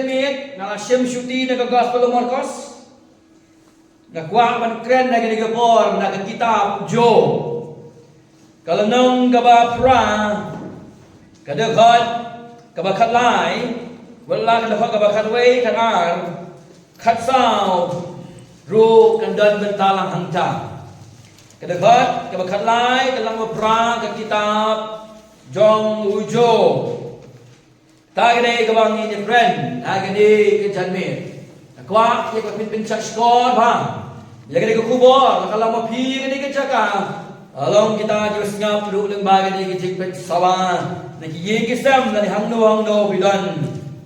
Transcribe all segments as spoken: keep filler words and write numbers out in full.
Miet, nga la shem shuti na ka Gospel u Markos. Nga kwah ban kren ha kane ka por na ka kitab Job, ka lynnong kaba phra, ka dkhot kaba khatlai, wat la ka dkhot kaba khatwei, khatar, khatsaw ruh kan don bynta lang hangta. Ka dkhot kaba khatlai ka lynnong ba phra ka kitab jong u Job. Ta ka dei kaba ngi kren ha kane ka janmiet. Nga kwah ïa ka pynpynshah shkor bha ïa kane ka khubor, la ka la ma phi kane ka jaka. Long kita ki ba sngap ruh lyngba kane ka jingpynsawa na ki ïing ki sem, na ki hangno hangno phi don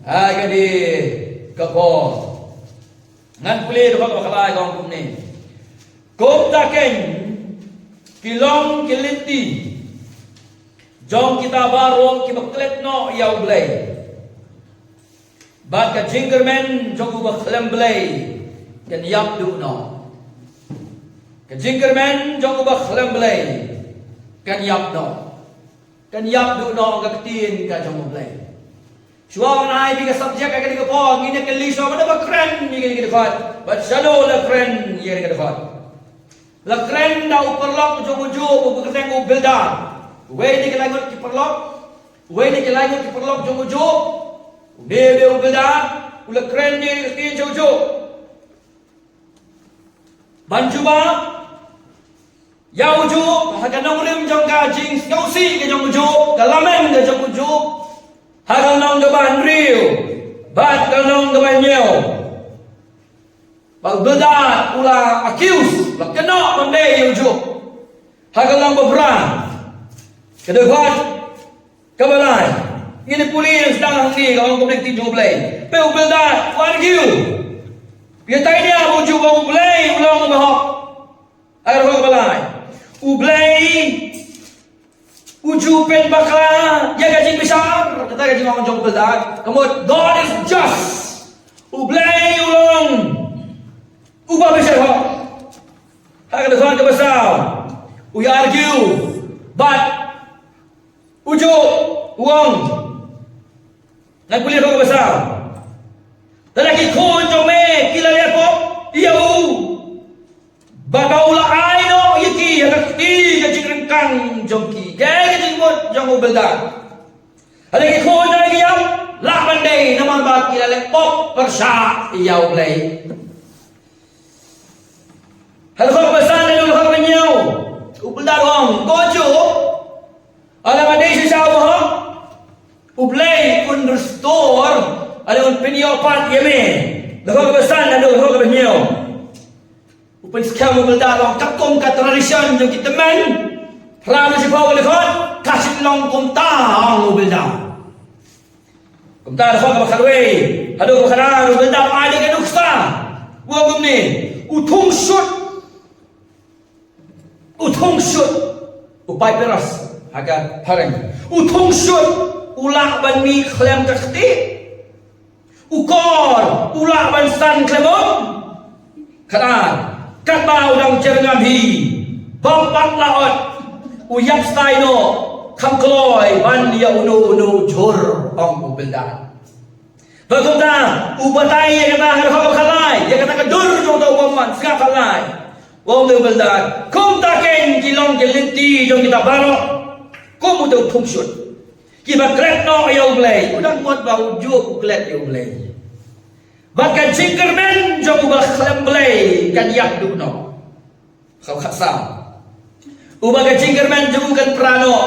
ha kane ka por. Ngan pule ruh kaba khatlai ka ong kumne. Kumta keiñ ki long ki lynti jong kita baroh kiba klet noh ïa U Blei, bad ka jingkyrmen jong uba khlem Blei kan ïap duh noh. Ka jingkyrmen jong uba khlem Blei kan ïap noh. Kan ïap duh noh, ka ktien ka jong U Blei. Shuwa ban ai ïa ka subject ha kane ka por, ngin ïa kylli shuwa, mano ba kren ïa kane ka dkhot? Bad shano la kren ïa kane ka dkhot? La kren da u paralok jong u Job, uba kyrteng u Bildad. Uwei na ki lai ngut ki paralok, uwei na ki lai ngut ki paralok jong u Job. Une u dei u Bildad, u la kren ïa ka ktien jong u Job. Ban jubab ïa u Job ha ka nongrim jong ka jingsngewsih ka jong u Job, ka lamen ka jong u Job, ha ka lynnong kaba hynriew bad ka lynnong kaba hynñiew. Ba u Bildad u la accuse, la kynnoh ban bei ïa u Job. Ha ka lynnong ba phra, ka dkhot kaba lai. Ngin ïa pule sdang hangne, ka ong kumne ka ktien jong U Blei. Peit, u Bildad u argue. Ïa tai nia u Job ba U Blei u long uba hok. Ha ka dkhot kaba lai, U Blei u ju pynbakla ïa ka jingbishar. Kata ka jingong jong u Bildad. Ka mut, God is just. U Blei u long uba bishar hok. Ha ka dkhot kaba saw, u ïa argue bad u Job, u ong. Ngan pule dkhot kaba saw. Lada ki khun jong me ki la leh pop ïa u, ba u la ai noh ïa ki ha ka kti ka jingryngkang jong ki. Kaei ka jingmut jong u Bildad? Lada ki khun jong me ki ïap, lah ban dei, namar ba ki la leh pop pyrshah ïa U Blei. Ha ka dkhot kaba san haduh ka dkhot kaba hynñiew, u Bildad u ong, ko Job, lada nga dei shisha uba hok, U Blei un restore, lada un pynïoh pat ïa me. Dkhot kaba san haduh ka dkhot kaba hynñiew. U pynskhem u Bildad u ong, katkum ka tradition jong ki tymmen, phra haduh shiphew ka dkhot, ka shu long kumta, ong u Bildad. Kumta dkhot kaba khatwei haduh kaba khatar, u Bildad u ai da ka nuksa. U ong kumne, u thung shut, u thung shut, u papyrus ha ka phareng. U thung shut u lah ban mih khlem ka ktieh. U kor u lah ban san khlem um. Khatar, katba u dang jer ngam hi, bym pat la ot, u ïap stai noh kham kloi ban ïa uno uno u jhur, ong u Bildad. Bad kumta u batai ïa kata ha ka dkhot kaba khatlai, ïa kata ka dur jong uta u bymman, sngap khatlai. U ong u Bildad, kumta keiñ ki long ki lynti jong kita baroh kum uta u thung shut, kiba klet noh ïa U Blei. U dang mut ba u Job u klet ïa U Blei. Bad ka jingkyrmen jong uba khlem Blei kan ïap duh noh. Khaw khatsaw. Uba ka jingkyrmen jong u kan pra noh,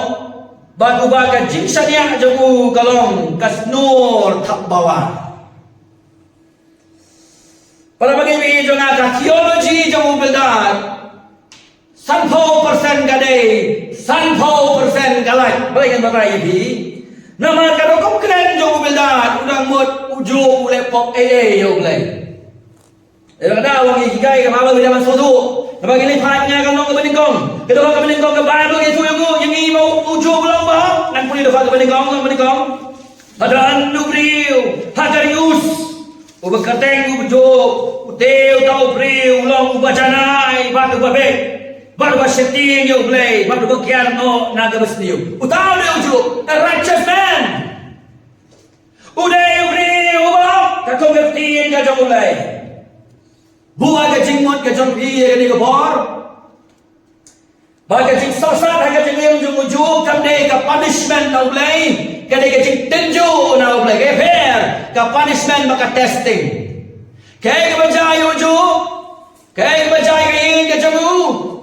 bad uba ka jingshaniah jong u ka long ka snor thapbawa. Para bangeit jong nga, ka theology jong u Bildad, sanphew percent ka dei, sanphew percent ka lait. Balei ngan batai ïa phi? Namar ka rukom kren jong u Bildad, u dang mut u Job u leh pop ei ei ïa U Blei. Ïa kata wan ngi hikai ka Baibl ka jaman sngewthuh. Naba ngi leit phai nga ka long kaba nyngkong. Ka dei kaba nyngkong ka Baibl ka ïathuh ïa ngi, ïa ngi ba u Job u long ba hok. Ngan pule dkhot kaba nyngkong, kaba nyngkong. Hadien u briew ha ka ri Us, uba kyrteng u Job, u te uta u briew u long uba janai bad uba beit, bad uba sheptieng ïa U Blei, bad uba kiar noh na kaba sniew. Uta u dei u Job, a righteous man. U dei u briew uba hok, jong U Blei. Buh ha ka jingmut ka jong phi ïa kane ka bor. Ba ka jingsarsar ha ka jingim jong u Job kam dei ka punishment na U Blei, ka dei ka jingtynjuh na U Blei. Ka pher ka punishment bad ka testing. Kaei kaba jia ïa u Job, kaei kaba jia ïa ka jong u,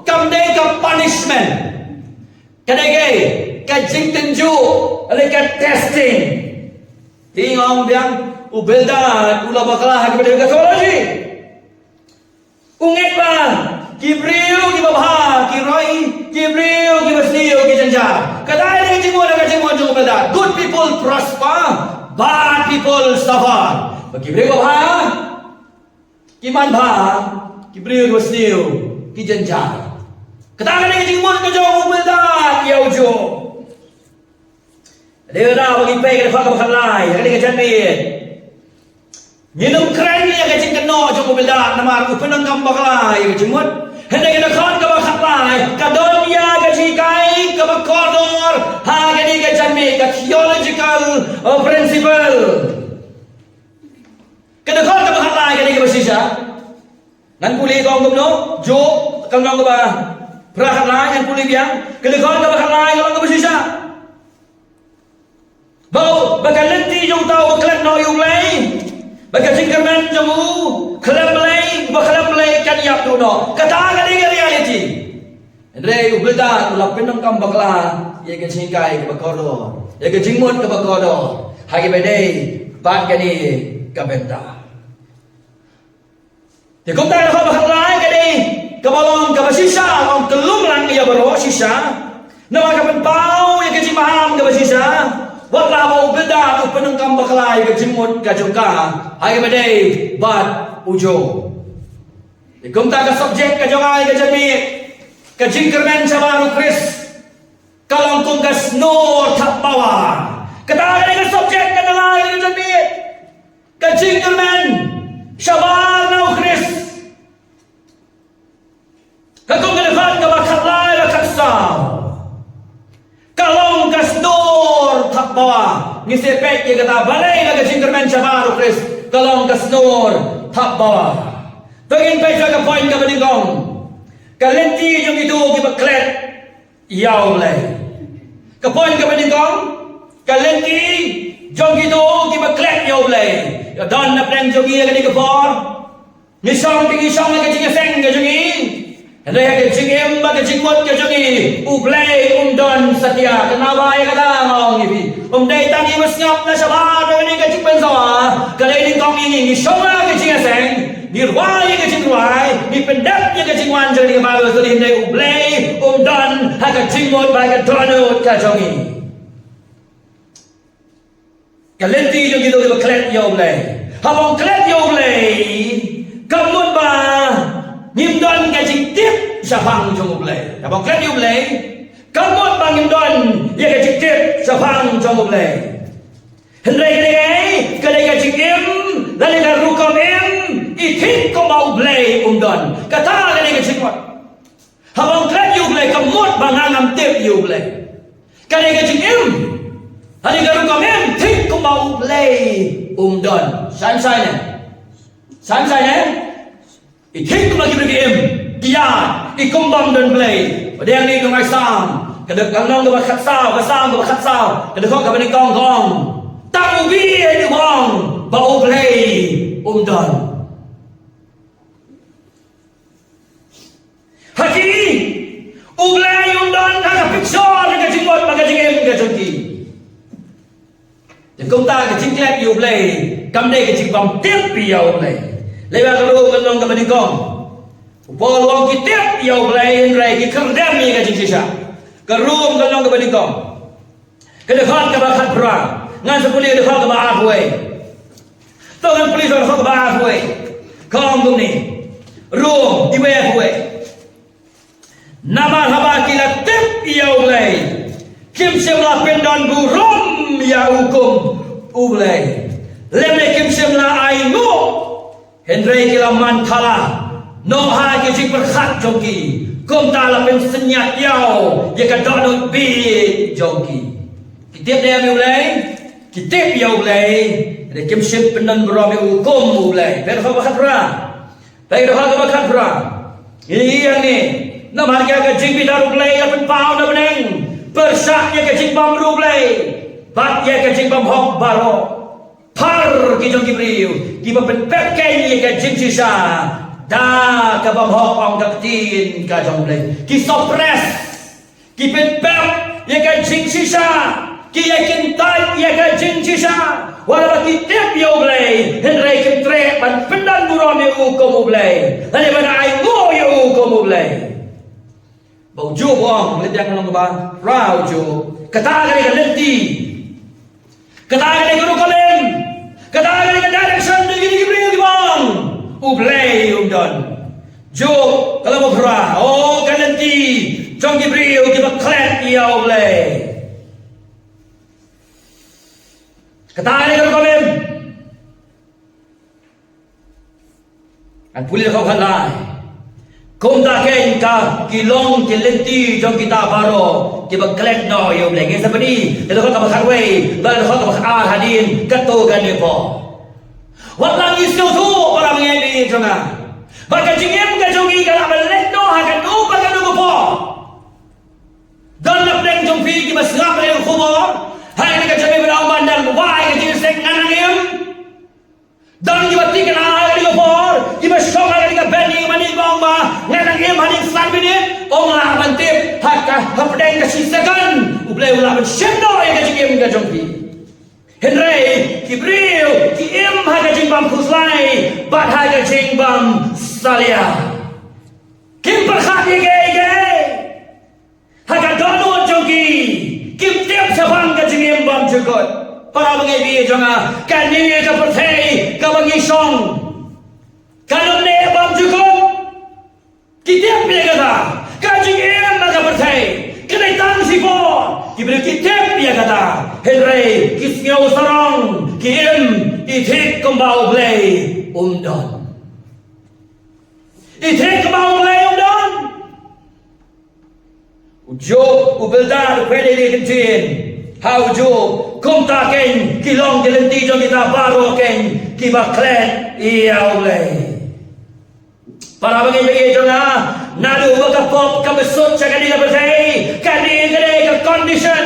kam dei ka punishment. Ka dei ka, ka jingtynjuh, lane ka testing. Te nga ong biang, u Bildad u la bakla ha kaba dei ka theology. U ngeit ba ki briew kiba bha ki roi, ki briew kiba sniew ki jynjar. Kata ka dei ka jingmut, ka jingmut jong u Bildad. Good people prosper, bad people suffer. Ba ki briew kiba bha ki man bha, ki briew kiba sniew ki jynjar. Kata ka dei ka jingmut ka jong u Bildad ïa u Job. Dei da ba ngi peit ka dkhot kaba khatlai, ka dei ka jingmut. Ngin ym kren ïa ka jingkynnoh jong u Bildad namar u pyndonkam bakla ïa ka jingmut. Hynrei ka dkhot kaba khatlai ka don ïa ka jinghikai kaba kordor ha ka dei ka jingmut, ka theological, uh, principle. Ka dkhot kaba khatlai ka dei kaba shisha. Ngan pule kong kumno, Job, ka lynnong kaba phra khatlai, ngan pule biang. Ka dkhot kaba khatlai ka long kaba shisha. Ba, ba ka lynti jong uta uba klet noh ïa U Blei, ba ka jingkyrmen jong u khlem Blei, ba khlem Blei kan ïap duh noh. Kata ka dei ka reality. Hynrei u Bildad u la pyndonkam bakla ïa ka jinghikai kaba kordor, ïa ka jingmut kaba kordor ha kaba dei bad kane ka bynta. Te kumta ka dkhot ba khatlai ka dei kaba long kaba shisha, long ka lum lang ïa baroh shisha. Namar ka pynpaw ïa ka jingmaham kaba shisha. Wat la ba u Bildad u pyndonkam bakla ïa ka jingmut ka jong ka ha kaba dei bad u Job. Te kumta ka subject ka jong nga ïa ka jingmut, ka jingkyrmen shabar u Khrist ka long kum ka snor thap bawa. Kata ka dei ka subject ka jong nga ïa ka jingmut. Ka jingkyrmen shabar na u Khrist. Ka kum ka dkhot kaba khatlai bad khatsaw. Ka long ka snor thap bawa. Ngi sa peit ïa kata balei ba ka jingkyrmen shabar u Khrist ka long ka snor thap bawa. To ngin peit sha ka point kaba nyngkong. Ka lynti jong kito kiba klet ïa U Blei. Ka point kaba nyngkong, ka lynti jong kito kiba klet ïa U Blei. Ïa don na pdeng jong ngi ïa kane ka por. Ngi shong te ngi shong ïa ka jingïaseng ka jong ngi. Hynrei ha ka jingim bad ka jingmut ka jong ngi, U Blei um don satia. Kane ba ïa kata nga ong ïa phi. Um dei tang ïa u sngap na shabar ba ïa ka jingpynsawa. Ka dei nyngkong ïa ngi, ngi shong ïa ka jingïaseng. Ngi rwai ïa ka jingrwai, ngi pyndep ïa ka jingwan jong ngi, ka Baibl ka dei, hynrei U Blei um don ha ka jingmut bad ka dohnud ka jong ngi. Ka lynti jong kito kiba klet ïa U Blei. Haba ong klet ïa U Blei, ka mut ba ngim don ka jingtip shaphang jong U Blei. Haba ong klet ïa U Blei, ka mut ba ngim don ïa ka jingtip shaphang jong U Blei. Hynrei ka dei, ka dei ka jingim, lane ka rukom im, i tip kumba U Blei um don. Kata ka dei ka jingmut. Haba ong klet ïa U Blei ka mut ba nga ngam tip ïa U Blei. Ka dei ka jingim, lane ka rukom im, tip kumba U Blei um don. Shai shai ne? Shai shai ne? I tip kumba ki briew ki im, ki ïaid, i kum bym don Blei. Ba dei hangne ngi ong ha Salm, ka dei ka lynnong kaba khatsaw, ka Salm kaba khatsaw, ka dkhot kaba nyngkong ka ong, tang u bieit u ong ba U Blei um don. Ha ki, U Blei um don ha ka picture, ha ka jingmut bad ka jingim ka jong ki. Te kumta ka jingklet ïa U Blei kam dei ka jingbym tip ïa U Blei. Leit ba ka Rom ka lynnong kaba nyngkong. U Paul u ong ki tip ïa U Blei hynrei ki kyrdem ïa ka jingshisha. Ka Rom ka lynnong kaba nyngkong, ka dkhot kaba khatphra. Ngan sa pule ka dkhot kaba arphew wei. To ngan pule ka dkhot kaba arphew wei. Ka ong kumne. Rom, khatphra wei. Namar haba ki la tip ïa U Blei, kim shym la pyndon burom ïa u kum U Blei, lymne kim shym la ainguh, hynrei ki la man thala noh ha ki jingpyrkhat jong ki, kumta la pynsynñiat ïa u ïa ka dohnud bieit jong ki. Ki tip ïa U Blei, ki tip ïa U Blei, Te kim shym pyndon burom ïa u kum u Blei. Peit dkhot kaba khatphra. Peit dkhot kaba khatphra. Ïa ngi, namar ïa ka jingbitar u Blei la pynpaw na bneng, pyrshah ïa ka jingbymhok u Blei bad ïa ka jingbymhok baroh. Phar ki jong ki briew kiba pynpep keiñ ïa ka jingshisha da ka bymhok ong ka ktien ka jong u Blei. Ki suppress, ki pynpep ïa ka jingshisha, ki ïa kyntait ïa ka jingshisha. Wat la ki tip ïa u Blei, hynrei kim treh ban pyndon burom ïa u kum u Blei, lane ban ai nguh ïa u kum u Blei. Ba u Job u ong, leit biang ka lynnong kaba phra u Job. Kata ka dei ka lynti. Kata ka dei ka rukom im. Kata ka dei ka direction jong kine ki briew kiba ong u Blei um don. Job ka lynnong kaba phra. O ka lynti jong ki briew kiba klet ïa u Blei. Kata ka dei ka rukom im. Ngan pule dkhot khatlai. Kumta keiñ ka ki long ki lynti jong kita baroh kiba klet noh ïa u Blei. Ngin sa pyni ïa dkhot kaba khatwei bad dkhot kaba khatar hadien katto katne por. Wat la ngi sngewthuh, para bangeit jong nga, ba ka jingim ka jong ngi ka lah ban leit noh ha kano bad kano ka por. Don na pdeng jong phi kiba sngap ïa ka khubor ha kane ka janmiet ba nang ban dang wai ka jingseng, ngan nang im. Don kiba thikna ha kane ka por, kiba shong ha kane ka venue mane ba ong ba ngan nang im hadien san minit, ong lah ban tip ha ka, hapdeng ka shi second U Blei u lah ban shim noh ïa ka jingim ka jong phi. Hynrei ki briew ki im ha ka jingbymkhuslai bad ha ka jingbymsalia. Kim pyrkhat ïa kiei kiei. Ha ka dohnud jong ki, kim tip shaphang ka jingim bymjukut. Para bangeit jong nga, kane ka pyrthei kaba ngi shong, ka long ne bymjukut. Ki tip ïa kata, ka jingim ha ka pyrthei ka dei tang shipor. Ki briew ki tip ïa kata, hynrei ki sngew sarong, ki im, i thik kumba U Blei um don. I thik kumba U Blei um don. U Job, u Bildad u peit ïa kane ka ktien. Ha u Job, kumta keiñ ki long ki lynti jong kita baroh keiñ kiba klet ïa U Blei. Para bangeit jong nga, naduh ba ka pop ka mynsut sha kane ka pyrthei, kane ka dei ka condition,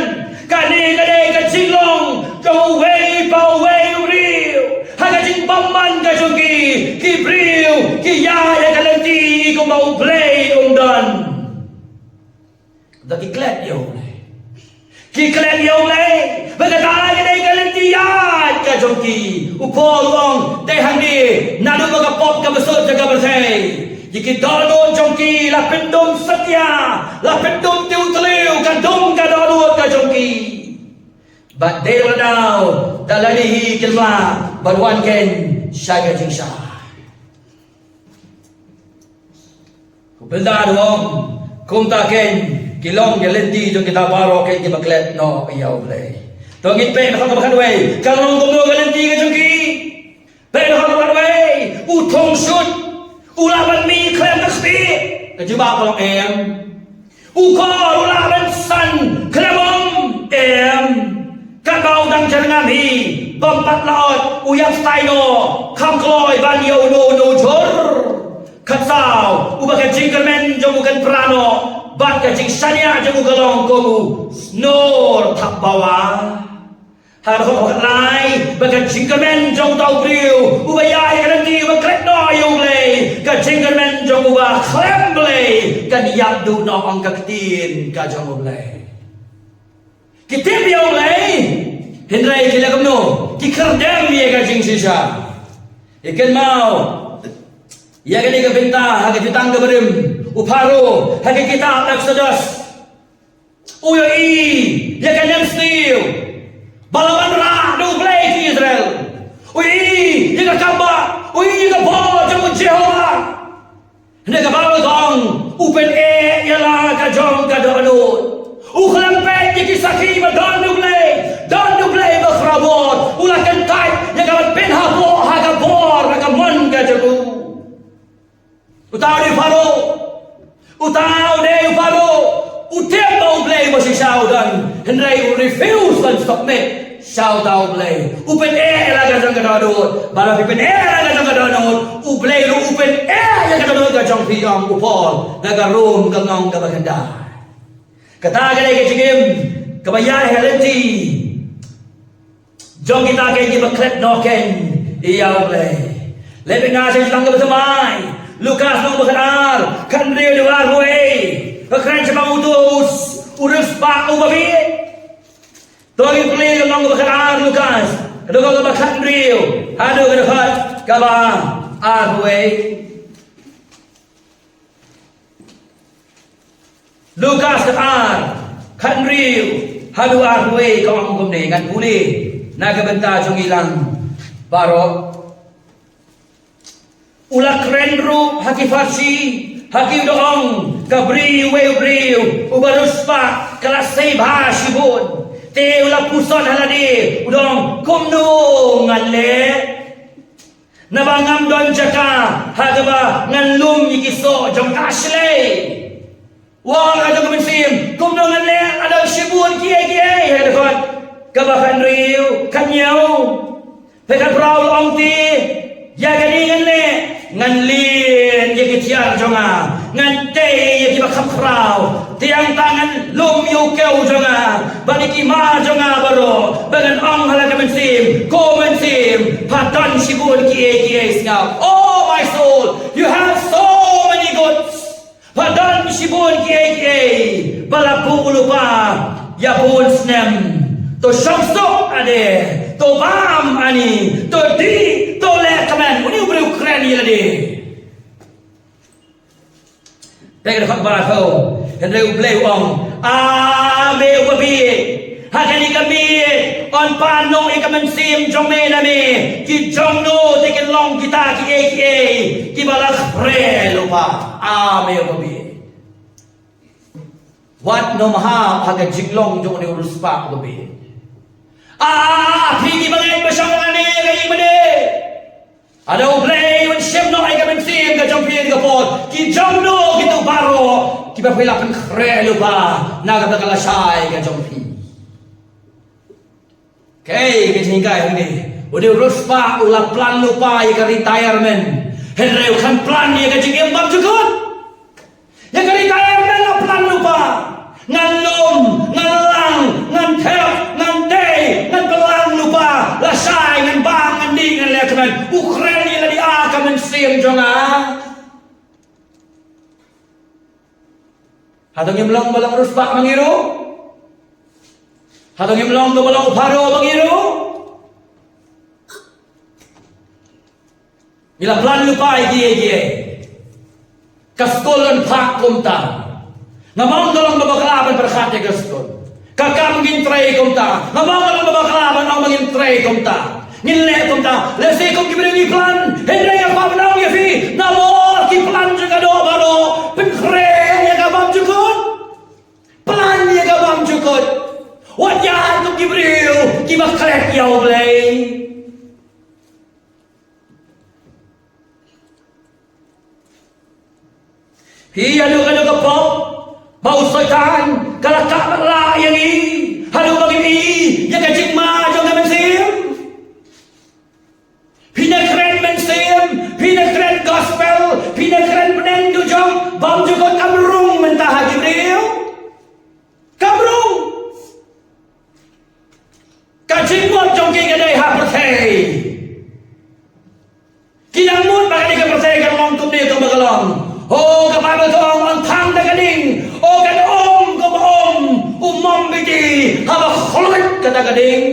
kane ka dei ka jinglong jong uwei pa uwei u briew. Ha ka jingbymman ka jong ki, ki briew ki ïaid ha ka lynti kumba U Blei um don. Da ki klet ïa U Blei. Ki klet ïa U Blei. Ba kata ka dei ka lynti ïaid ka jong ki. U Paul u ong, dei hangne, naduh ba ka pop ka mynsut sha ka pyrthei, ïa ki dohnud jong ki la pyndum satia, la pyndum tiew tliw, ka dum ka dohnud ka jong ki. Bad dei la daw, da lade hi kin lah ban wan keiñ sha ka jingshai. U Bildad u ong, kumta keiñ ki long ki lynti jong kita baroh keiñ kiba klet noh ïa U Blei. To ngin peit ha ka dkhot kaba khatwei, ka long kumno ka lynti ka jong ki. Peit ha ka dkhot kaba khatwei, u thong shut u lah ban mih khlem ka kpieh. Ka jubab ka long em. U kor u lah ban san khlem ym em. Katba u dang jyrngam hi, bym pat laud, u ïap stai noh, kham kloi ban ïa uno uno u jhur. Khatsaw, uba ka jingkyrmen jong u kan pra noh, bad ka jingshaniah jong u ka long kum u snor thapbawa. Ha ka dkhot kaba khatlai, ba ka jingkyrmen jong uta u briew uba ïaid ha ka lynti uba klet noh ïa U Blei, ka jingkyrmen jong uba khlem Blei kan ïap duh noh, ong ka ktien ka jong U Blei. Ki tip ïa U Blei, hynrei ki leh kumno? Ki khyrdem ïa ka jingshisha. Ïa kynmaw ïa kane ka bynta ha ka Jutang kaba Rim, u Pharaoh ha ka kitab Exodus. U ïohi ïa ka nemsniew ba la wanrah da U Blei ki Israel. U ïohi ïa ka kambah, u ïohi ïa ka bor jong u Jehobah. Hynrei kaba u ong, u pyneh ïa la ka jong ka dohnud. U khlem peit ïa ki sakhi ba don U Blei, don U Blei ba khraw bor. U la kyntait ïa ka ban pynhapoh ha ka bor, ha ka mon ka jong u. Uta u dei u Pharaoh. Uta u dei u Pharaoh. U tip ba U Blei ba shisha u don, hynrei u refuse ban submit sha uta U Blei. U pyneh ïa la ka jong ka dohnud. Bad haba phi pyneh ïa la ka jong ka dohnud, U Blei ruh u pyneh ïa ka dohnud ka jong phi, ong u Paul na ka Rom ka lynnong kaba khyndai. Kata ka dei ka jingim kaba ïaid ha lynti jong kita kiba klet noh kein ïa U Blei. Leit beit nga sha ka lynnong kaba thymmai, Lukas lynnong ba khatar, khathynriew haduh arphew wei. Ka kren shaphang uto u riewspah uba bieit. To ngin pule ka lynnong kaba khatar Lukas, ka dkhot kaba khathynriew haduh ka dkhot kaba arphew wei. Lukas khatar, khathynriew haduh arphew wei, ka ong kumne, ngan pule na ka bynta jong ngi lang baroh. U la kren ruh ha ki Pharisi, ha kiba ong, ka bri, uwei u briew uba riewspah ka la sei bha shibun. Te u la pynshong ha lade, u ong, kumno ngan leh? Naba ngam don jaka ha kaba ngan lum ïa ki soh jong nga shlei. Wan ha jong ka mynsiem, kumno ngan leh, nga don shibun kiei kiei, ha ka dkhot kaba khathynriew, khathynñiew. Te ka phra u la ong te, ïa kane ngan leh, ngan lien ïa ki tiar jong nga, ngan tei ïa kiba kham khraw, te hangta ngan lum ïa u kew jong nga bad ïa ki mar jong nga baroh, bad ngan ong ha la ka mynsiem, ko mynsiem, pha don shibun kiei kiei, sngap. Oh my soul, you have so many goods. Pha don shibun kiei kiei ba la buh lypa ïa bun snem. To shong suk ade, to bam ani, to dih, to leh kmen. Une u briew u kren ïa lade. Te ka dkhot ba arphew, hynrei U Blei u ong, a me uba bieit, ha kane ka miet yn pan noh ïa ka mynsiem jong me na me. Ki jong no te kin long kita kiei kiei kiba la khreh lypa? A me uba bieit. Wat nym hap ha ka jinglong jong une u riewspah uba bieit. A, a, a, phi kiba ngeit ba shong lane, ka i mane. Lada U Blei un shim noh ïa ka mynsiem ka jong phi, ka por, ki jong no kito baroh kiba phi la pynkhreh lypa na kata ka lashai ka jong phi? Kaei ka jinghikai hangne? Une u riewspah u la plan lypa ïa ka retirement, hynrei u khlem plan ïa ka jingim bymjukut. Ïa ka retirement la plan lypa. Ngan lum, ngan lang, ngan thep, ngan tei, ngan pynlang lypa. Lashai ngan bam, ngan dih, ngan leh kmen. U kren ïa lade, a ka mynsiem jong nga. Hato ngim long ba long riewspah ma ngi ruh? Hato ngim long ba long u Pharaoh ma ngi ruh? Ngi la plan lypa ïa kiei kiei. Ka skul yn phah kumta. Ngam ong ka long ba bakla ban pyrkhat ïa ka skul. Ka kam ngin trei kumta. Ngam ong ka long ba bakla ban ong ba ngin trei kumta. Ngin leh kumta. Lehse kum ki briew ngi plan, hynrei nga kwah ban ong ïa phi, namar ki plan jong ka doh baroh, pynkhreh ïa ka bymjukut. Plan ïa ka bymjukut. Wat ïaid kum ki briew kiba klet ïa U Blei. Phi ïa, haduh katno ka pop ba u Soitan ka la kah ban lah ïa ngi, haduh ba ngim i ïa ka jingma jong ka mynsiem? Phi na kren mynsiem, phi na kren gospel, phi na kren bneng dujok, bymjukut, kam rung mynta ha ki briew. Kam rung. Ka jingmut jong ki ka dei ha pyrthei. Ki ïa mut ba kane ka pyrthei kan long kumne kumba ka long. O, ka Baibl ka ong, yn thang da ka ding. O, kan um kumba um u mombiti haba khluit kata ka ding.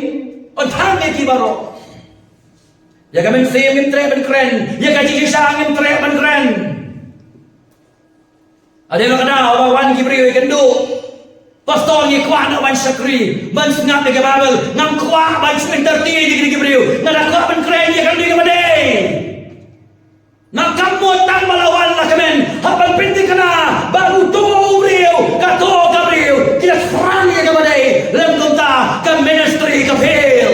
Yn thang ïa ki baroh. Ïa ka mynsiem ngim treh ban kren. Ïa ka jingshisha ngim treh ban kren. Hadien la ka daw ba wan ki briew ïakynduh, pastor, ngi kwah noh ban shakri, ban sngap ïa ka Baibl, ngam kwah ban shu entertain ïa kine ki briew, nga da kwah ban kren ïa kane kaba dei. Ngam, kam mut tang ba la wan la kmen hap ban pynthikna ba uto u briew, kato ka briew ki la thrang ïa kaba dei, lym kumta ka ministry ka fail.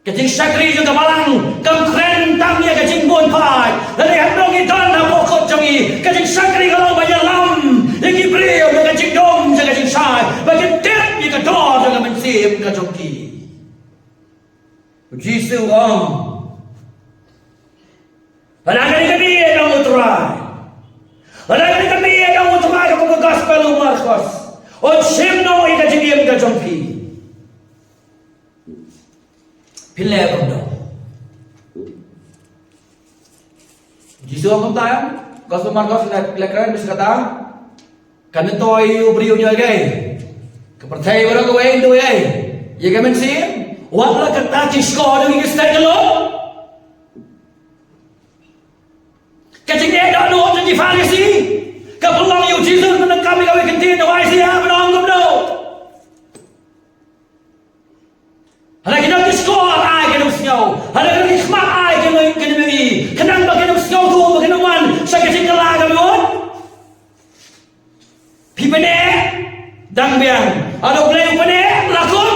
Ka jingshakri jong ka balang kam kren tang ïa ka jingbun paid. Lane hynrei ngi don ha poh kut jong ngi ka jingshakri ka long ban ïalam ïa ki briew ïa ka jingdum jong ka jingshai, ba kin tip ïa ka dor jong ka ka jong ki. U Jisu u ong, lada kane ka miet ka ong u Trai, lada kane ka miet ka ong u Trai, ka pule gospel u Markos, un shim noh ïa ka jingim ka jong phi. Phin leh kumno? Jisu ong kumta, gospel Markos, leh kren bad kata, kan myntoi u briew ïa ngi, ka pyrthei baroh kawei yn duh ïa ngi, ïa ka mynsiem, wat la kata ki shkor jong ngi ki step ka long. Ka jingeh dohnud jong ki Pharisi ka pynlong ïa u Jisu ban donkam ïa kawei ka ktien na Isaiah ban ong kumno? Haba ki nongshkor ai ki nongsngew, haba ki khmat ai ki nong, ki nongmih, khnang ba ki nongsngew to, ba ki nongwan sha ka jingkylla kaba mut. Phi pyneh, dang biang. Haba U Blei u pyneh, la kum.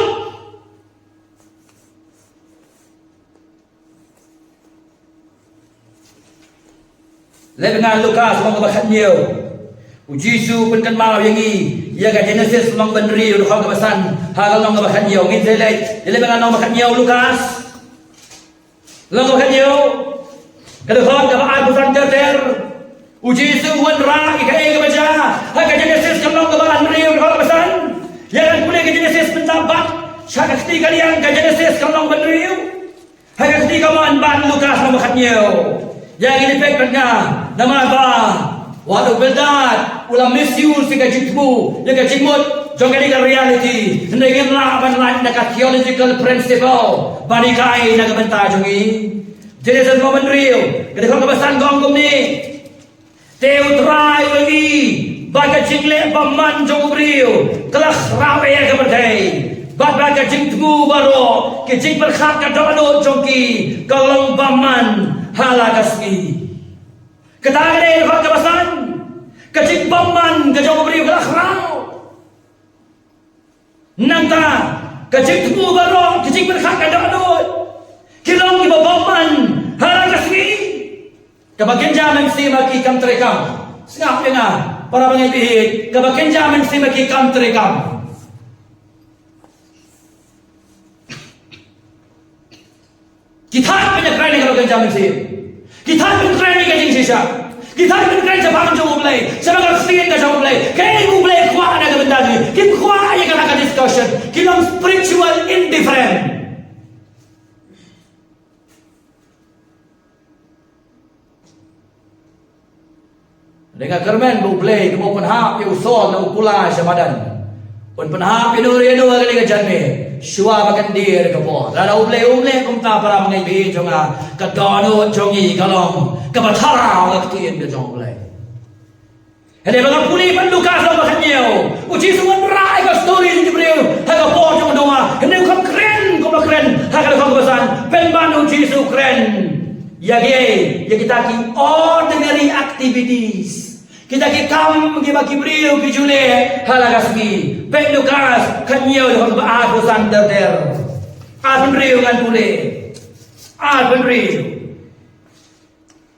Leh bynta Lukas lynnong kaba khathynñiew. U Jisu u pynkynmaw ïa ngi ïa ka Genesis lynnong ba hynriew, dkhot kaba san ha ka lynnong kaba khathynñiew. Ngin sa leit, leh bynta lynnong ba khathynñiew Lukas. Lynnong kaba khathynñiew, ka dkhot kaba arphew san ter ter. U Jisu u wanrah ïa kaei kaba jia ha ka Genesis ka lynnong kaba hynriew, dkhot kaba san. Ïa ngan pule ka Genesis mynta bad sha ka kti ka liang, ka Genesis ka lynnong ba hynriew. Ha ka kti kamon bad Lukas lynnong ba khathynñiew. Ïa ngi dei peit bad nga, namar ba wat u Bildad u la misuse ïa ka jingthmu, ïa ka jingmut jong kane ka reality. Hynrei ngim lah ban lait na ka theological principle ban hikai na ka bynta jong ngi. Genesis lynnong ba hynriew, ka dkhot kaba san ka ong kumne. Te U Trai u la ïohi ba ka jingleh bymman jong u briew ka la khraw eh ha ka pyrthei, bad ba ka jingthmu baroh, ka jingpyrkhat ka dohnud jong ki ka long bymman ha la ka sngi. Kata ka dei dkhot kaba san, ka jingbymman ka jong u briew ka la khraw. Nangta ka jingthmu baroh, ka jingpyrkhat ka dohnud, ki long kiba bymman ha la ka sngi. Kaba kynja mynsiem ha ki kam treikam. Sngap ïa nga, para bangeit bieit, kaba kynja mynsiem ha ki kam treikam. Ki thait ban ïakren ïa kaba kynja mynsiem. Ki thait ban kren ïa ka jingshisha. Ki thait ban kren shaphang jong U Blei, shaphang ka ktien ka jong U Blei. Kaei U Blei u kwah na ka bynta jong ngi. Kim kwah ïa kata ka discussion. Ki long spiritual indifferent. Dei nga kyrmen ba U Blei kumba u pynhap ïa u Saul na u kulai sha madan, un pynhap ïa no ïa no ha kane ka janmiet shuwa ba kan dier ka por. Lada U Blei um leh kumta, para bangeit bieit jong nga, ka dohnud jong ngi ka long kaba tharaw ka ktien ka jong U Blei. Hynrei ba nga pule bad Lukas lynnong ba khathynñiew, u Jisu u wanrah ïa ka story jong ki briew ha ka por jong u Noah. Hynrei u khlem kren kumba kren ha ka lynnong kaba san, pynban u Jisu u kren ïa kiei, ïa kita ki ordinary activities. Kita ki kam kiba ki briew ki ju leh ha la ka sngi. Peit Lukas khathynñiew, lynnong ba arphew san ter ter. Arphew hynriew ngan pule. Arphew hynriew.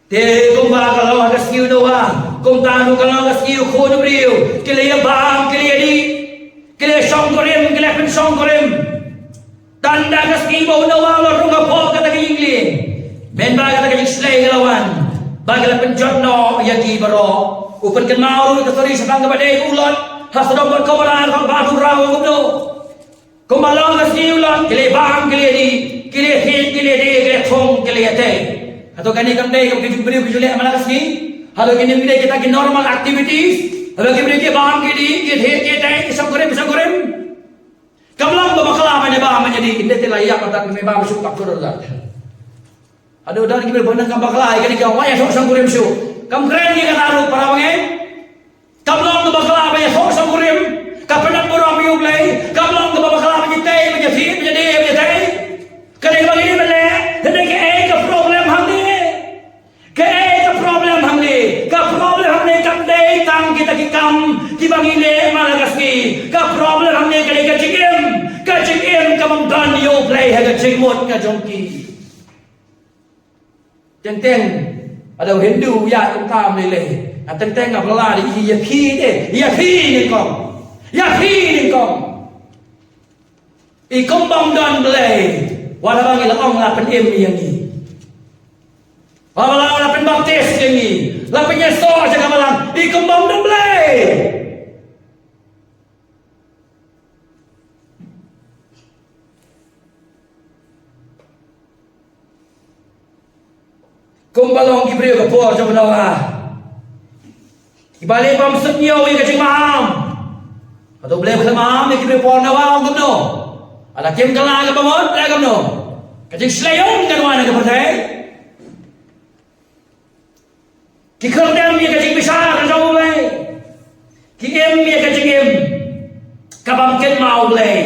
Te kumba ka long ha ka sngi u Noah, kumta ruh ka long ha ka sngi u Khun u briew. Ki la ïa bam, ki la ïa dih, ki la ïa shongkurim, ki la ïa pynshongkurim. Tang da ka sngi ba u Noah u la rung hapoh kata ka ïing lieng, mynba kata ka jingshlei ka la wan, ba ka la pynjot noh ïa ki baroh. U pynkynmaw ruh ïa ka story shaphang kaba dei u Lot ha Sodom bad Gomorrah, ha ba u rah u kumno. Kumba long ka sngi u Lot, ki la bam, ki la dih, ki la thied, ki la die, ki la thung, ki la tei. Hato kane kam dei ka jingbriew ka jingleh man la ka sngi? Hato kine kam dei kita ki normal activities? Hato ki briew ki bam, ki dih, ki thied, ki tei, ki shongkurim, ki shongkurim? Kam long ba bakla ban ïa bam ban ïa dih, ynda te la ïap, hato me bam shuh, ka kur la. Haduh don ki briew ba nang kam bakla ïa kane ka, wat ïa shong shongkurim shuh. Kam kren ïa kata ruh, para bangeit. Kam long kaba bakla ban ïa shong shongkurim, ka pyndonkam burom ïa U Blei. Kam long kaba bakla ban ïa tei, ban ïa thied, ban ïa die, ban ïa tei. Ka dei kaba ngi dei ban leh. Hynrei kaei ka problem hangne? Kaei ka problem hangne? Ka problem hangne kam dei tang kita ki kam kiba ngi leh man la ka sngi. Ka problem hangne ka dei ka jingim, ka jingim kaba ym don ïa U Blei ha ka jingmut ka jong ki. Teng teng, ada u Hindu u ïaid kumta ym lei lei. Nga teng teng nga pynlait ïa phi de, ïa phi nyngkong. Ïa phi nyngkong. I kumba ym don Blei, wat haba ngi la ong la pynim ïa ngi, wat haba la ong la pynbaptis ïa ngi, la pynïasoh sha ka balang, i kumba ym don Blei. Kumba long ki briew ka por jong u Noah, kiba leh bym sngewthuh ïa ka jingmaham. Hato U Blei u khlem maham ïa ki briew por Noah? Ong kumno? Lada kim kylla kaba mut, leh kumno? Ka jingshlei ym kan wan ha ka pyrthei. Ki khlem dem ïa ka jingbishar ka jong U Blei. Ki im ïa ka jingim ka bym kynmaw Blei,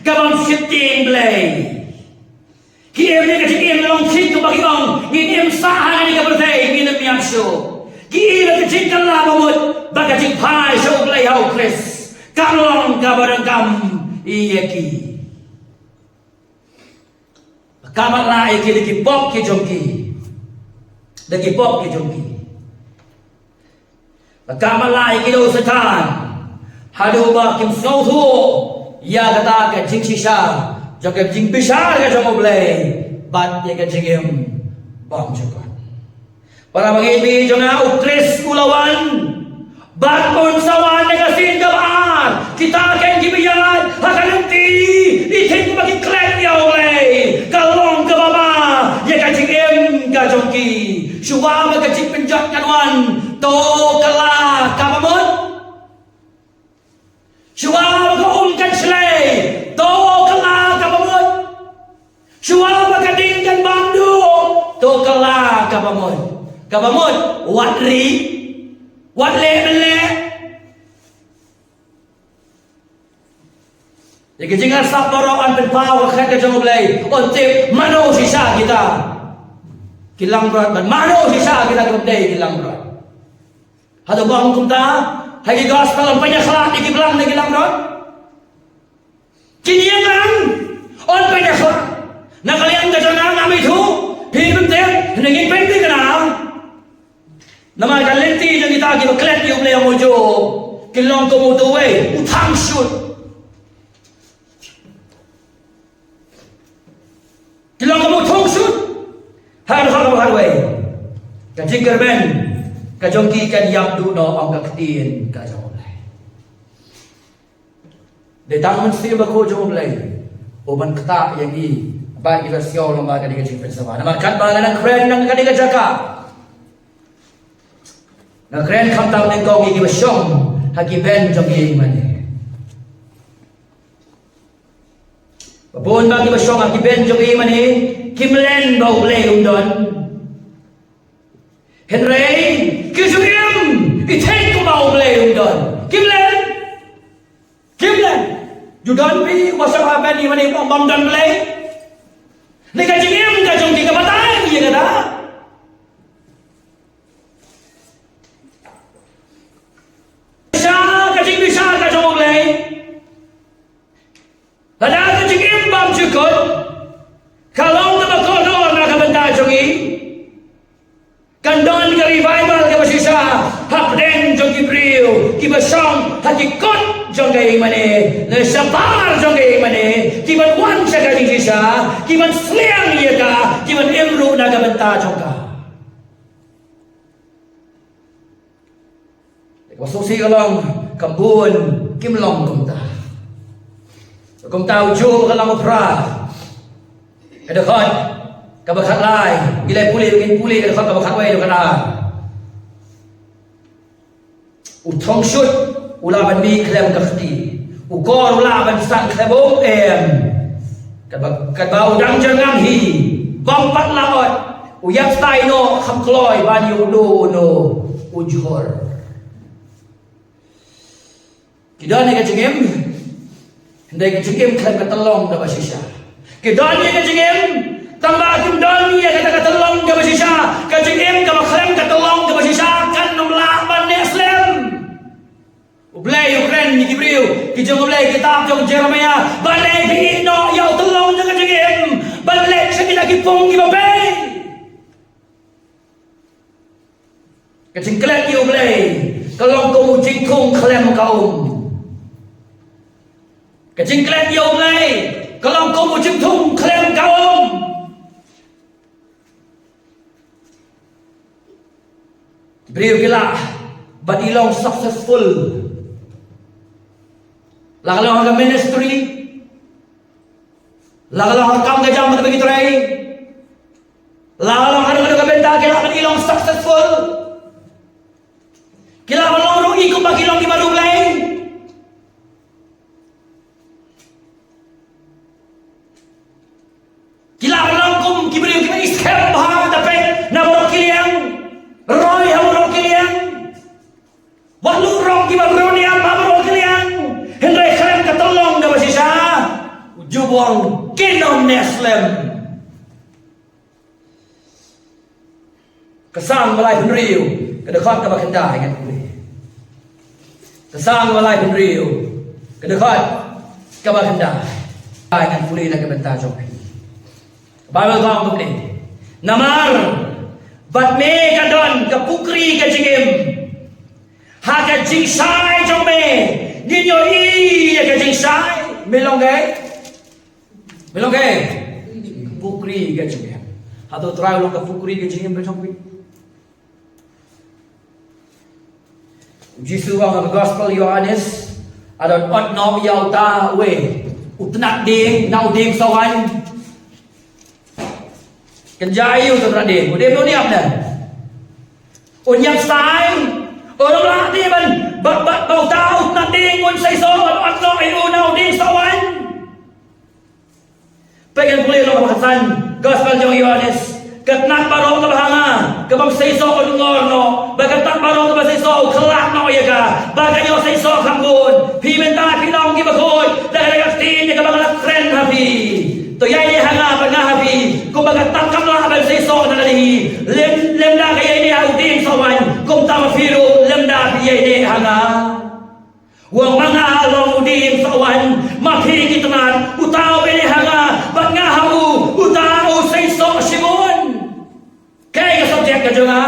ka bym sheptieng Blei. Ki im ïa ka jingim long khit kaba ki ong, ngin im sah ha kane ka pyrthei, ngin im ïap shuh. Ki im ïa ka jingkylla ba mut ba ka jingphai sha U Blei ha U Khrist kan long kaba donkam ïa ki. Ba ka matlah ïa ki da ki pop ki jong ki, da ki pop ki jong ki. Ba ka matlah ïa ki da u Soitan haduh ba kim sngewthuh ïa kata ka jingshisha jong ka jingbishar ka jong U Blei bad ïa ka jingim bymjukut. Para bangeit jong nga, U Khrist u la wan bad un sa wan ha ka sien kaba ar. Kita ken kiba ïaid ha ka lynti, i thik ba ki klet ïa U Blei, ka long kaba ma ïa ka jingim ka jong ki. Shuwa ba ka jingpynjot kan wan, to kylla kaba mut. Shuwa ba ka um kan shlei, to kylla kaba mut. Shuwa ba ka ding kan bam duh, to kylla kaba mut. Kaba mut, wat ri, wat leh mynleh. Ïa ka jingïarsap baroh yn pynpaw ha ka khet ka jong U Blei, yn tip mano shisha kita ki langbrot bad mano shisha kita kiba dei ki langbrot. Hato ba ong kumta ha ki gospel, yn pynïakhlad ïa ki blang ne ki langbrot? Kin ïeng lang, yn pynïakhlad. Na ka liang ka jong nga ngam ithuh, phi pyntip, hynrei ngin pynthikna. Namar ka lynti jong kita kiba klet ïa U Blei ha u Job ki long kum utu uwei u thang shut. Ki long kum u thang shut. Ha ka dkhot kaba khatwei, ka jingkyrmen ka jong ki kan ïap duh noh, ong ka ktien ka jong U Blei. Dei tang U Mynsiem Bakhuid jong U Blei uban ktah ïa ngi ba ngi la sngew lyngba kane ka jingpynsawa. Namar katba nga dang kren na kane ka jaka, nga kren khamtam nyngkong ïa kiba shong ha ki bench jong ka ïingmane. Ba bun ba kiba shong ha ki bench jong ka ïingmane kim len ba U Blei um don. Hynrei ki ju im i thik kumba U Blei um don. Kim len. Kim len. Ju don phi uba shong ha bench ïingmane uba ong bym don Blei? Ne ka jingim ka jong ki ka batai ïa kata? Sha ka jingbishar ka jong U Blei. Lada ka jingim bymjukut ka long kaba kordor na ka bynta jong ngi, kan don ka revival kaba shisha hapdeng jong ki briew kiba shong ha ki kot jong ka ïingmane, ne shabar jong ka ïingmane, kiban wan sha ka jingshisha, kiban sliang ïa ka, kiban im ruh na ka bynta jong ka. Ka sngewsih ka long, kam bun kim long kumta. Kumta u Job ka long u phra. Ka dkhot kaba khatlai, ngi la pule, ngin pule ka dkhot kaba khatwei, ka dkhot ar. U thong shut u lah ban mih khlem ka kti, u kor u lah ban san khlem u em. Katba, katba u dang jyrngam hi, bym pat lah ot, u ïap stai noh, kham kloi ban ïa uno uno u jhur. Ki don ïa ka jingim, hynrei ka jingim khlem ka tyllong kaba shisha. Ki don ïa ka jingim, tangba kim don ïa kata ka tyllong kaba shisha. Ka jingim kaba khlem ka tyllong kaba shisha kan ym lah ban neh slem. U Blei u kren ïa ki briew ki jong U Blei, kitab jong Jeremiah, ban leh phi noh ïa u tyllong jong ka jingim, ban leh sha kita ki pung kiba bei. Ka jingklet ïa U Blei ka long kum u jingkhung khlem ka um. Ka jingklet ïa U Blei Ka long kum u jingthung khlem ka um. Briew ki lah ban i long successful. La ka long ha ka ministry, la ka long ha ka kam ka jam kaba ki trei, la ka long ha ka bynta ki lah ban i long successful. Ki lah ban long ruh i kumba ki long ki baroh Blei. Ki lah ban long kum ki briew kiba i skhem bha, da peit na baroh ki liang, roi ha baroh ki liang, wat lum rong kiba runiam ha baroh ki liang. Hynrei khlem ka tyllong kaba shisha, u Jubor kin ym neh slem. Ka Salm ba lai hynriew, ka dkhot kaba khyndai ngan pule. Ka Salm ba lai hynriew, ka dkhot kaba khyndai. Ngan pule na ka bynta jong phi. Baibl ka ong kumne: Namar bad me ka don ka pukri ka jingim. Ha ka jingshai jong me ngin ïohi ïa ka jingshai. Me long kaei? Me long kaei? Pukri ka jingim. Hato Trai u long ka pukri ka jingim ka jong phi? U Jisu u ong ha ka Gospel Ïoannis, u don ot noh ïa uta uwei u tnat dieng na u dieng sawaiñ. Kynja ïa u tnat dieng, u dieng u niam ne, u niam stai. U ong lah dei ban ba, ba, ba uta u tnat dieng un seisoh, ot noh ïa u na u dieng sawaiñ. Peit ngan pule noh kaba khatsan, Gospel jong u Ïoannis: Ka tnat baroh kaba ha nga, ka bym seisoh un ngor noh, bad ka tnat baroh kaba seisoh u khlad noh ïa ka, bad kan ïoh seisoh kham bun. Phi mynta phi long kiba khuid da kata ka ktien ïa kaba nga la kren ha phi. To ïaineh ha nga bad nga ha phi, kumba ka tnat kam lah ban seisoh na lade hi, lym, lymda ka ïaineh ha u dieng sawaiñ, kumta ma phi ruh lymda phi ïaineh ha nga. U ong, ma nga long u dieng sawaiñ, ma phi ki tnat. Uta uba ïaineh ha nga bad nga ha u, uta u seisoh shibun. Kaei ka subject ka jong nga?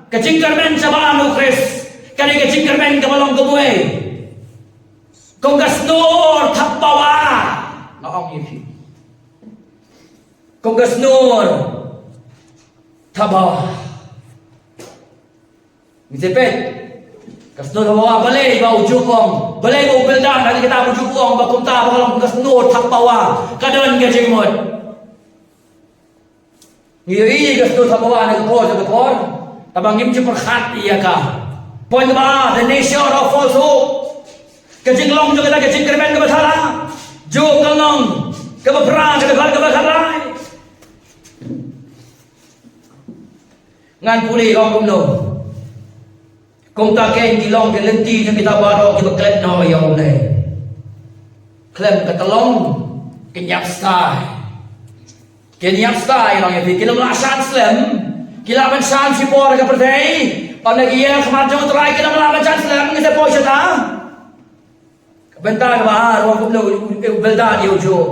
Ka jingkyrmen shabar u Khrist ka dei ka jingkyrmen kaba long kumwei, kum ka snor thapbawa. Nga ong ïa phi, kum ka snor thapbawa. Ngi sa peit ka snor thapbawa, balei ba u Job u ong, balei ba u Bildad, ha kata u Job u ong ba kumta, ba ka long ka snor thapbawa, ka don ka jingmut. Ngi ïohi ka snor thapbawa na ka por sha ka por, tangba ngim ju pyrkhat ïa ka. Point kaba ar, the nature of false hope. Ka jinglong jong kata ka jingkyrmen kaba thala. Job ka long kaba phra, kaba khat, kaba khatlai. Ngan pule, ong kumno? Kumta kein ki long ki lynti jong kita baroh kiba klet noh ïa U Blei. Khlem ka tyllong, kin ïap stai. Kin ïap stai, ong ïa phi, kin ym lah shan slem. Ki lah ban shan shipor ha ka pyrthei, ym da ki ïa khmat jong U Trai kin ym lah ban shan slem, ngi sa poi shata. Ka bynta kaba ar, ong kumno u, u, u Bildad ïa u Job?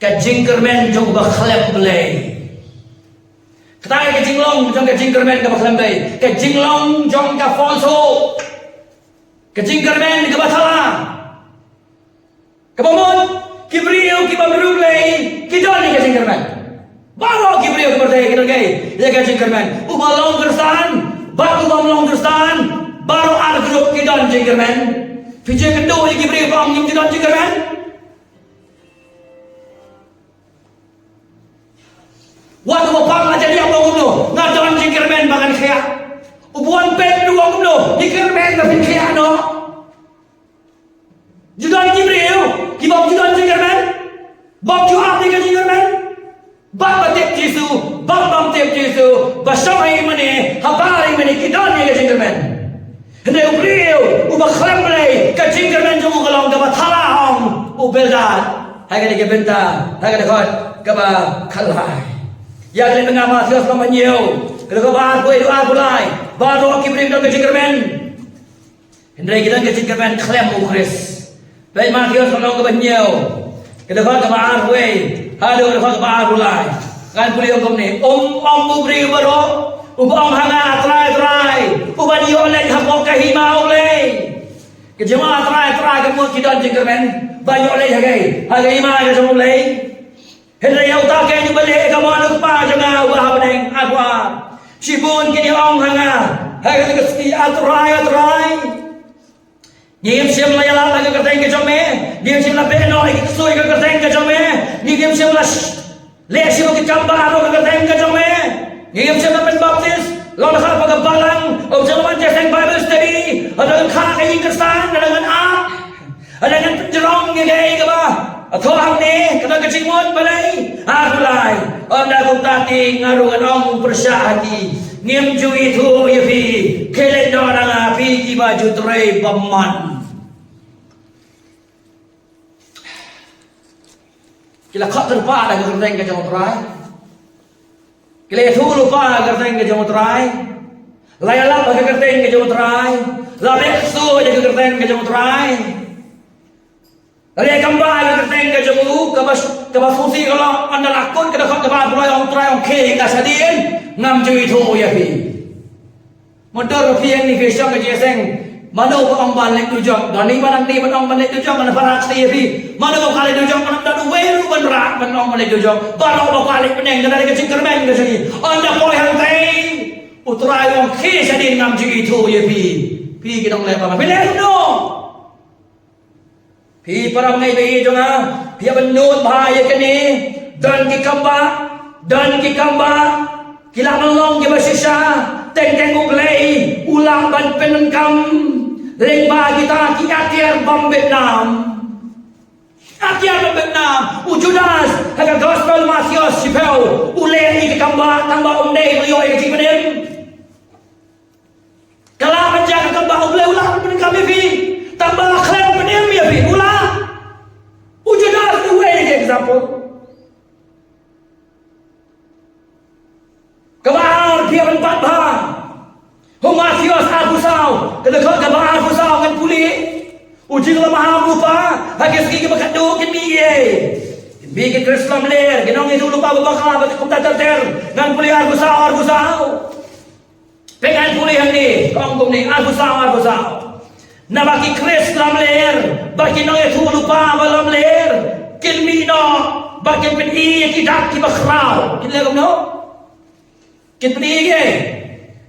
Ka jingkyrmen jong uba khlem Blei. Kata ka jinglong jong ka jingkyrmen kaba khlem Blei, ka jinglong jong ka false hope, ka jingkyrmen kaba thala. Kaba mut, ki briew kiba bru Blei ki don ïa ka jingkyrmen. Baroh ki briew kiba bru Blei ki don ïa ka jingkyrmen. Uba long Khristan bad uba ym long Khristan, baroh ar grup ki don jingkyrmen. Phi ju kynduh ïa ki briew ba ong ngim ju don jingkyrmen? Wat uba pang la jan ïap, ong kumno? Nga don jingkyrmen ba ngan khiah. Uba wan peit ruh, ong kumno? Jingkyrmen ba phin khiah noh. Ju don ki briew kiba ym ju don jingkyrmen, ba ym ju ap ïa ka jingkyrmen. Bad ba tip Jisu, bad bym tip Jisu, ba shong ha ïingmane, ha bar ïingmane, ki don ïa ka jingkyrmen. Hynrei u briew uba khlem Blei, ka jingkyrmen jong u ka long kaba thala, ong u Bildad ha kane ka bynta, ha ka dkhot kaba khatlai. Ïa kane ka bynta Mathaios lynnong ba hynñiew, ka dkhot ba arphew, arphew lai, baroh ki briew ki don ka jingkyrmen. Hynrei ki don ka jingkyrmen khlem u Khrist. Peit Mathaios lynnong kaba hynñiew, ka dkhot kaba arphew wei haduh ka dkhot kaba arphew lai. Ngan pule, ong kumne: Um ong u briew baroh uba ong ha nga, Trai, Trai, uban ïoh leit hapoh ka hima U Blei. Ka jingma trai trai ka mut ki don jingkyrmen ban ïoh leit ha ka, ha ka hima ka jong U Blei. Hynrei ïa uta ken uba leh ka mon U Kpa jong nga uba ha bneng. Arphew ar. Shibun kin ïa ong ha nga ha kata ka sngi, A Trai, A Trai, ngi ngim shym la ïalap ha ka kyrteng ka jong me, ngi ngim shym la beh noh ïa ki ksuid ha ka kyrteng ka jong me, ngi ngim shym la sh- leh shuh ki kam baroh ha ka kyrteng ka jong me, ngi ngim shym la pynbaptis, la dang kha ha ka balang, ym shym la wan jingïaseng Bible study, la dang kha ha ka ïing kyrsan, la dang ngan ap, la dang ngan pynjrong ïa kaei kaba thoh hangne. Kata ka jingmut balei? Arphew lai. Ynda kumta te nga ruh ngan ong pyrshah ha ki, ngim ju ithuh ïa phi. Khie leit noh na nga phi kiba ju trei bymman. Ki la khot lypa da ka kyrteng ka jong U Trai. Ki la ïathuh lypa da ka kyrteng ka jong U Trai. La ïalap da ka kyrteng ka jong U Trai. La beh ksuid da ka kyrteng ka jong U Trai. La leh kam ba da ka kyrteng ka jong U, kaba, kaba sngewsih ka long, ynda la kut ka dkhot kaba arphew lai, U Trai u ong khie ïa nga shadien, ngam ju ithuh ïa phi. Mynta ruh phi ïa ngi phi shong ka jingïaseng. Mano ba ong ban leit dujok? Don hi ba nang dei ban ong ban leit dujok, ngan pyrshah ïa phi. Mano ba kwah leit dujok, mano don uwei ruh ban rah ban ong ban leit dujok. Baroh ba kwah leit bneng, ka dei ka jingkyrmen ka jong ngi. Ynda poi hangtei, U Trai u ong khie shadien, ngam ju ithuh ïa phi. Phi ki nongleh bymman, phi leh kumno? Phi para bangeit ba ïeit jong nga, phi hap ban nud bha ïa kane. Don ki kam ba, don ki kam ba ki lah ban long kiba shisha. Teng teng U Blei u lah ban pyndonkam lyngba kita ki atiar bym bit nam. Atiar bym bit nam. U Judas ha ka Gospel Mathaios shiphew u leh ïa ki kam ba tang ba um dei ban ïoh ïa ka jingpynim. Ka lah ban jia ka kam ba U Blei u lah ban pyndonkam ïa phi tang ba la khlem pynim ïa phi. U lah. U Judas uwei na ki example. Kaba ar phi hap ban bat bha. Ha u Mathaios arphew saw, ka dkhot kaba arphew saw ngan pule. U jingla maham rupa ha ki sngi kiba khatduh kin mih ei? Kin mih ki Khrist lamler, ki nongïathuhlypa ba bakla, ba kumta ter ter. Ngan pule arphew saw, arphew saw. Peit ngan pule hangne, ka ong kumne, arphew saw, arphew saw. Naba ki Khrist lamler bad ki nongïathuhlypa ba lamler kin mih noh bad kin pyni ïa ki dak kiba khraw. Kin leh kumno? Kin pyni ïa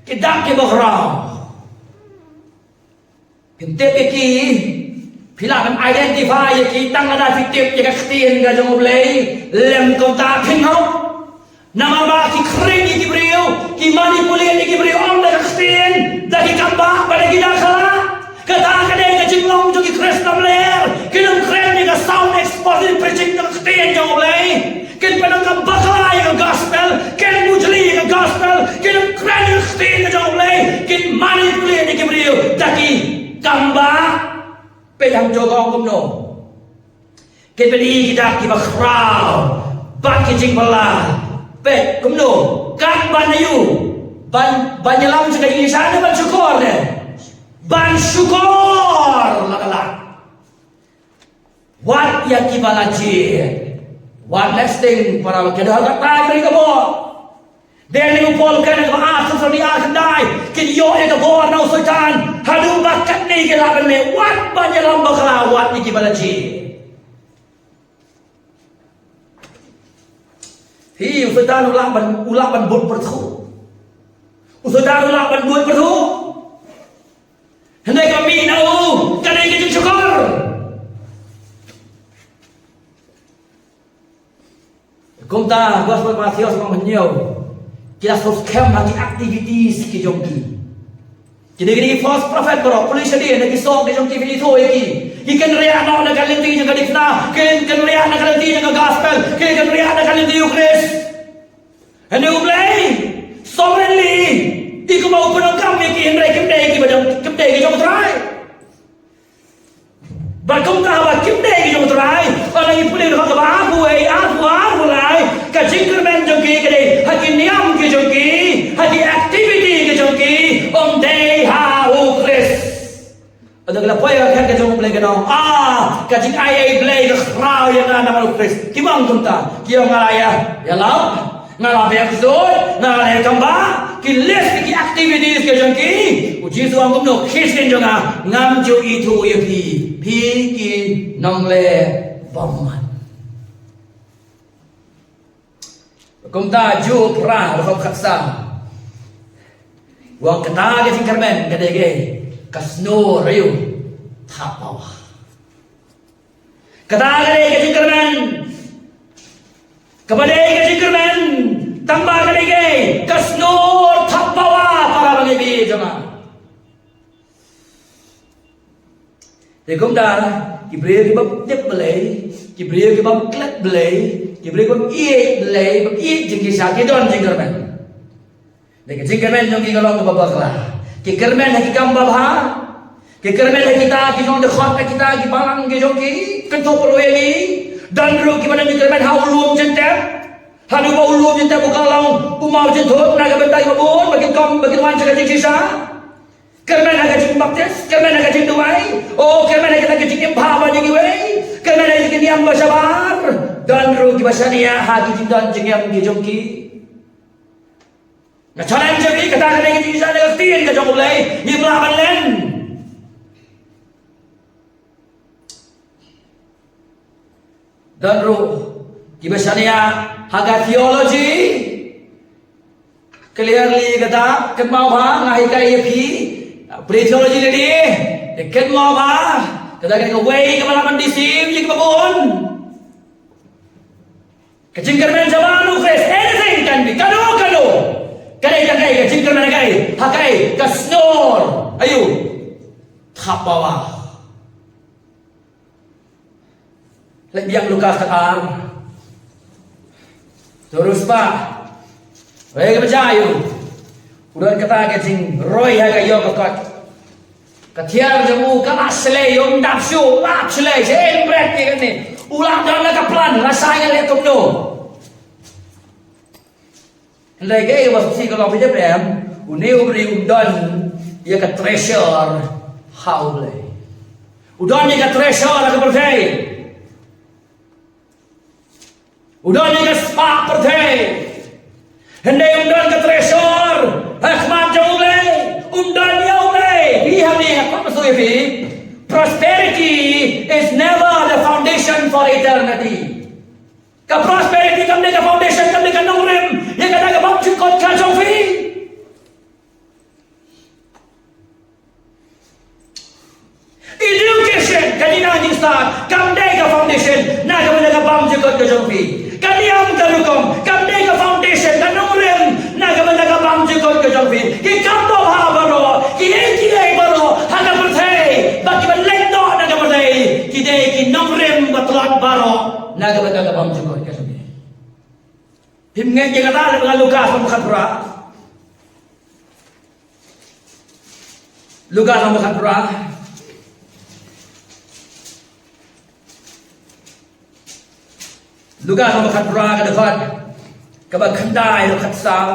ki dak kiba khraw. Phin tip ïa ki, phi lah ban identify ïa ki tang lada phi tip ïa ka ktien ka jong U Blei. Lym kumta phin hok. Namar ba ki khring ïa ki briew, ki manipulate ïa ki briew ym da ka ktien, da ki kam ba, bad da ki dak kala. Kata ka dei ka jinglong jong ki Khrist lamler. Kin ym kren ïa ka sound exposition preaching, ka ktien jong U Blei. Kin pyndonkam bakla ïa ka gospel, kin bujli ïa ka gospel, kin ym kren ïa ka ktien ka jong U Blei, kin manipulate ïa ki briew da ki kam ba. Peit hangto ka ong kumno. Kin pyni ïa ki dak kiba khraw bad ki jingpyllait. Peit kumno, kat ban ïa u, ban, ban ïalam sha ka jingïaishah ne ban shukor ne? Ban shukor la ka lah. Wat ïa kiba la jied. Wat, next thing, para, ka dei ha kata ka dei ka bor. Dei u Paul kane kaba ar, sawphew ar khyndai, kin ïoh ïa ka bor na u Soitan haduh ba katne ki lah ban mih, wat ban ïalam bakla, wat ïa kiba la jied. Hi, u Soitan u lah ban, u lah ban bud pyrthuh. U Soitan u lah ban bud pyrthuh. Hynrei ka mih na u ka dei ka jingshukor. Kumta Gospel Mathaios ka ong hynñiew, ki la sngewskhem ha ki activities ki jong ki. Ki dei ki false prophet baroh, pule shadien na ki soh ki jong ki, phi ithuh ïa ki. Ki kynriah noh na ka lynti jong ka dikna, ki kynriah na ka lynti jong ka gospel, ki kynriah na ka lynti U Khrist. Hynrei U Blei sovereignly, i kumba u pyndonkam ïa ki, hynrei kim dei kiba jong, kim dei ki jong U Trai. Bad kumta ba kim dei ki jong U Trai, ynda ngi pule ha kaba arphew wei, arphew ar, arphew lai, ka jingkyrmen jong ki ka dei ha ki niam ki jong ki, ha ki activity ki jong ki, ym dei ha U Khrist. Ynda ki la poi ha ka khet ka jong U Blei, ki ong, ah, ka jingai ei Blei ka khraw ïa nga namar U Khrist. Kim ong kumta, ki ong nga la ïa, ïalap, nga la beh ksuid, nga la leh kam ba, ki list ki activities ki jong ki. U Jisu u ong kumno, ki shisien jong nga, ngam ju ithuh ïa phi, phi ki nongleh bymman. Kumta Juh phra, rukom khatsaw. U ong kata ka jingkyrmen ka dei ka, ka snor, aiu, thappawa. Kata ka dei ka jingkyrmen. Kaba dei ka jingkyrmen. Tangba ka dei ka, ka snor thappawa para bangeit jong nga. Te kumta, ki briew ki bym tip Blei, ki briew ki bym klet Blei, ki briew ki bym ïeit Blei, bym ïeit jingshisha, ki don jingkyrmen. Te ka jingkyrmen jong ki ka long kaba bakla. Ki kyrmen ha ki kam babha. Ki kyrmen ha kita ki jong dkhot, ha kita ki balang ki jong ki, kynthup ruh ïa ngi. Don ruh kiba don jingkyrmen ha u lum jingtep. Haduh ba u lum jingtep u ka long u maw jingthut na ka bynta kiba bun ba kin ong, ba kin wan sha ka jingshisha. Kyrmen ha ka jingbaptis, kyrmen ha ka jingduwai. Oh, kyrmen ha ka jingim bha bad ïa kiwei. Kyrmen ha ka jingim ba shabar. Don ruh kiba shaniah ha ki jingdon jingem ki jong ki. Nga challenge ïa phi, kata ka dei ka jingshaniah ka ktien ka jong U Blei, ngim lah ban len. Don ruh kiba shaniah ha ka theology. Clearly kata, kynmaw bha, nga hikai ïa phi. Pule theology lane, kynmaw bha. Kata ka dei kawei kaba lah ban deceive ïa kiba bun. Ka jingkyrmen shabar U Khrist, anything can be, kano kano. Ka dei ka, ka jingkyrmen ka, ha ka, ka snor, aiu, thappawa. Leit biang Lukas khatar. Terus ba. Wei ka baca ïa u. U don kata ka jingroi ha ka ïew ka kot. Ka tiar jong u ka la shlei, ïoh dap shuh, la shlei, shen bret ïa kane. U la don la ka plan, la shai ïa leh kumno. Hynrei kaei ba shisha ka long phi dep em, une u briew um don ïa ka treasure ha U Blei. U don ïa ka treasure ha ka pyrthei. U don ïa ka spah pyrthei. Hynrei um don ka treasure ha khmat jong U Blei. Um don ïa U Blei. Phi ha ne ha khmat, ma shu ïa phi. Prosperity is never the foundation for eternity. Ka prosperity kam dei ka foundation, kam dei ka nongrim ïa kata ka bymjukut ka jong phi. Education, ka dei na jingstad, kam dei ka foundation na ka bynta ka bymjukut ka jong phi. Ka niam ka rukom kam dei ka foundation, ka nongrim na ka bynta ka bymjukut ka jong phi. Ki kam babha baroh, kiei kiei baroh ha ka pyrthei, ba ki ban leit noh na ka pyrthei, ki dei ki nongrim ba tlot baroh na ka bynta ka bymjukut ka jong phi. Phim ngeit ïa kata, leit ba Lukas lynnong khatphra. Lukas lynnong khatphra. Lukas lynnong khatphra, ka dkhot kaba khyndai haduh khatsaw.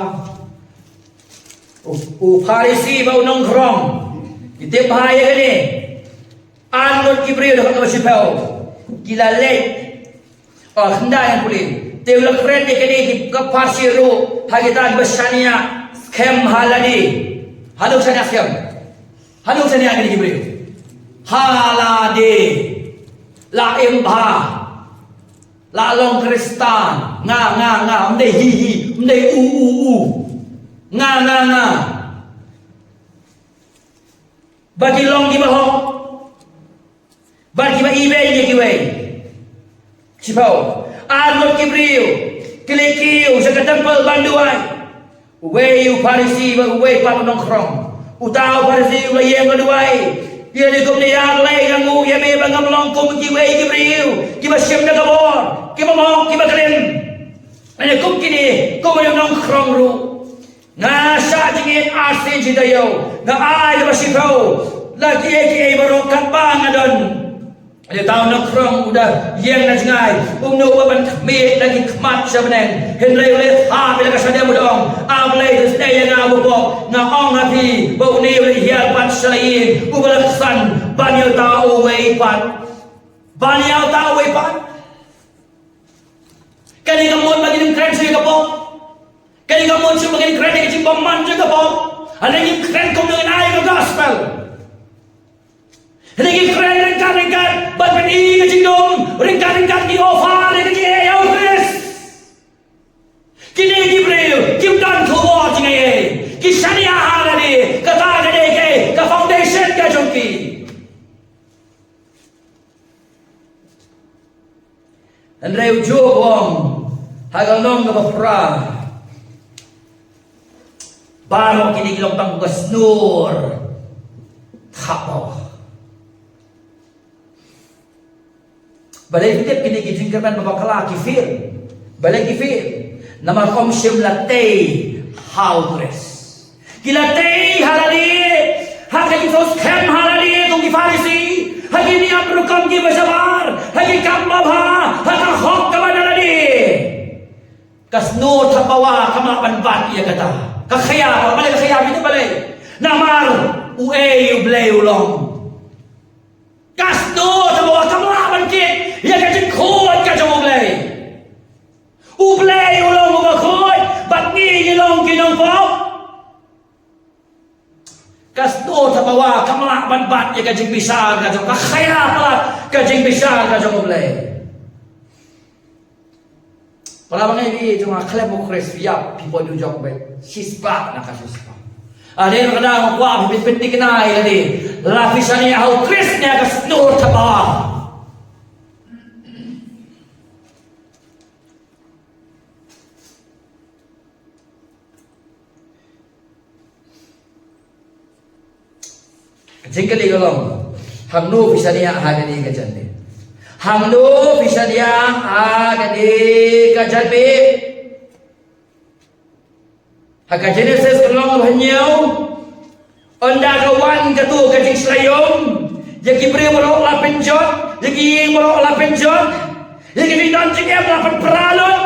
U, u Pharisi bad u nongkhrong ki tip bha ïa kane. Ar ngut ki briew, dkhot kaba shiphew, ki la leit. Oh, khyndai ngan pule. Te u la kren ïa kine ki, ka Pharisi ruh ha kita kiba shaniah skhem ha lade. Haduh shaniah skhem. Haduh shaniah kine ki briew. Ha lade. La im bha. La long Khristan. Nga, nga, nga. Ym dei hi, hi. Ym dei u, u, u. Nga, nga, nga. Ba ki long kiba hok. Bad kiba ibeiñ ïa kiwei. Shiphew. Ar ngut ki briew ki leit kiew sha ka temple ban duwai. Uwei u Pharisi bad uwei pat u nongkhrong. Uta u Pharisi u la ïeng ban duwai. Ïa lade kumne, ïa Blei, nga nguh ïa me ba ngam long kum kiwei ki briew kiba shim da ka bor, kiba mok, kiba klim. Lane kum kine, kum u nongkhrong ruh. Nga shah jingit arsien shi taïew, nga ai da ba shiphew, la kiei kiei baroh katba nga don. Ïa uta u nongkhrong u da ïeng na jngai, um noh ban khmih da ki khmat sha bneng. Hynrei u la ïathap ïa la ka shadem, u da ong, A Blei, to isynei ïa nga uba pop. Nga ong ha phi ba une u la hiar pat sha la ïing uba la ksan ban ïa uta uwei pat. Ban ïa uta uwei pat. Kane ka mut ba ngin ym kren shuh ïa ka pop. Kane ka mon shu ba ngin kren ïa ka jingbymman jong ka pop. Hynrei ngim kren kumno ngin ai ka gospel. Hynrei ngin kren ryngkat ryngkat ban pyni ka jingdum ryngkat ryngkat, ngi offer ïa ka jingaiei ha U Khrist. Kine ki briew kim don khubor jingaiei, ki shaniah ha lade. Kata ka dei ka foundation ka jong ki. Hynrei u Job u ong ha ka lynnong kaba phra, baroh kine ki long tang ka snor thapbawa. Balei phi tip kine ki jingkyrmen ba bakla ki fail? Balei ki fail? Namar ym shym la tei ha U Khrist. Ki la tei ha lade, ha ka jingsngewskhem ha lade kum ki Pharisi, ha ki niam rukom kiba shabar, ha ki kam babha, ha ka hok kaba na lade. Ka snor thapbawa kam lah ban bat ïa kata. Ka khia, balei ka khia, phi tip balei? Namar uei U Blei u long. Ka snor thapbawa kam lah ban kit ïa ka jingkhuid ka jong U Blei. U Blei u long uba khuid, bad ngi ngi long ki nongpop. Ka snor thapbawa kam lah ban bat ïa ka jingbishar ka jong, ka khia palat ka jingbishar ka jong U Blei. Para bangeit jong nga, khlem U Khrist, ïap, phi poi dujok beit shispah na ka shispah. Hadien kata nga kwah phi pynthikna ïa lade, la phi shaniah ha U Khrist ne ha ka snor thapbawa. Ka jingkylli ka long, hangno phi shaniah ha kane ka janmiet? Hangno phi shaniah ha kane ka janmiet? Ha ka Genesis ka lynnong ba hynñiew, ynda ka wan kato ka jingshlei um, ïa ki briew baroh la pynjot, ïa ki ïing baroh la pynjot, ïa ki jingdon jingem la pynpra lut.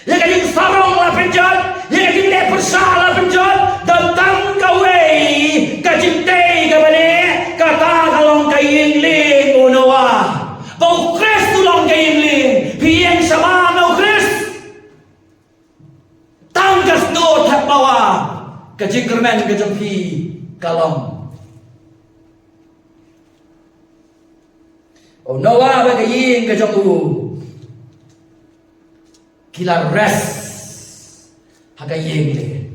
Ïa ka jingsarong la pynjot, ïa ka jingleh pyrshah la pynjot, don tang kawei ka jingtei kaba neh, kata ka long ka ïing lieng u Noah. Ba U Khrist u long ka ïing lieng, phi ïeng shabar na U Khrist. Tang ka snor thapbawa, ka jingkyrmen ka jong phi ka long. U Noah bad ka ïing ka jong u ki la rest ha ka ïing lieng.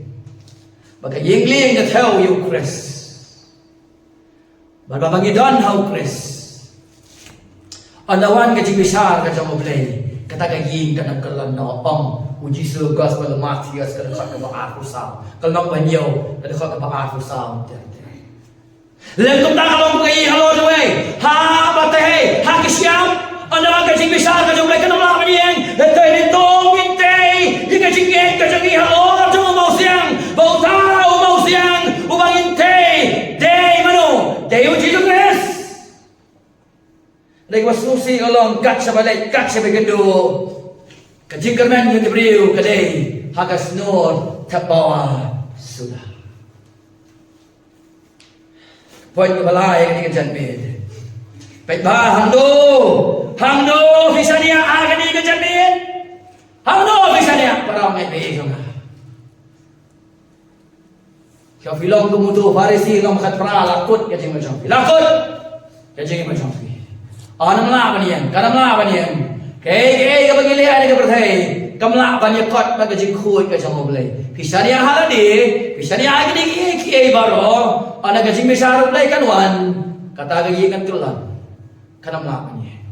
Ba ka ïing lieng ka thew ïa U Khrist. Bad ba ngi don ha U Khrist, ynda wan ka jingbishar ka jong U Blei, kata ka ïing kan ym kyllon noh. Ong U Jisu, Gospel Mathaios ka dkhot kaba arphew saw, ka lynnong ba hynñiew ka dkhot kaba arphew saw. Lem kumta ka long ka ïing halor jong U Blei. Haba tei, ha ki shyiap, ynda ka jingbishar ka jong U Blei kan ym lah ban ïeng. Hynrei to ngin tei ïa ka jingngeit ka jong ngi halor jong u mawsiang. Ba uta u mawsiang uba ngin tei, dei mano? Dei U Jisu Khrist. Dei kaba sngewsih ka long, kat shaba leit, kat shaba kynduh, ka jingkyrmen ka jong ki briew ka dei ha ka snor thapbawa suda. Point kaba lai ha kane ka janmiet. Peit ba hangno, hangno phi shaniah ha kane ka janmiet? Hangno phi shaniah, para bangeit ba ïeit jong nga? Ka phi long kum uto u Pharisi, long khatphra, la kut ka jingim jong phi. La kut ka jingim jong phi. Kan ym lah ban ïeng, kan ym lah ban ïeng. Kaei kaei kaba ngi leh ha kane ka pyrthei kam lah ban ïakot bad ka jingkhuid ka jong U Blei. Phi shaniah ha lade, phi shaniah ha kine kiei kiei baroh, ynda ka jingbishar U Blei kan wan, kata ka ïing kan kyllon. Kan ym lah ban ïeng.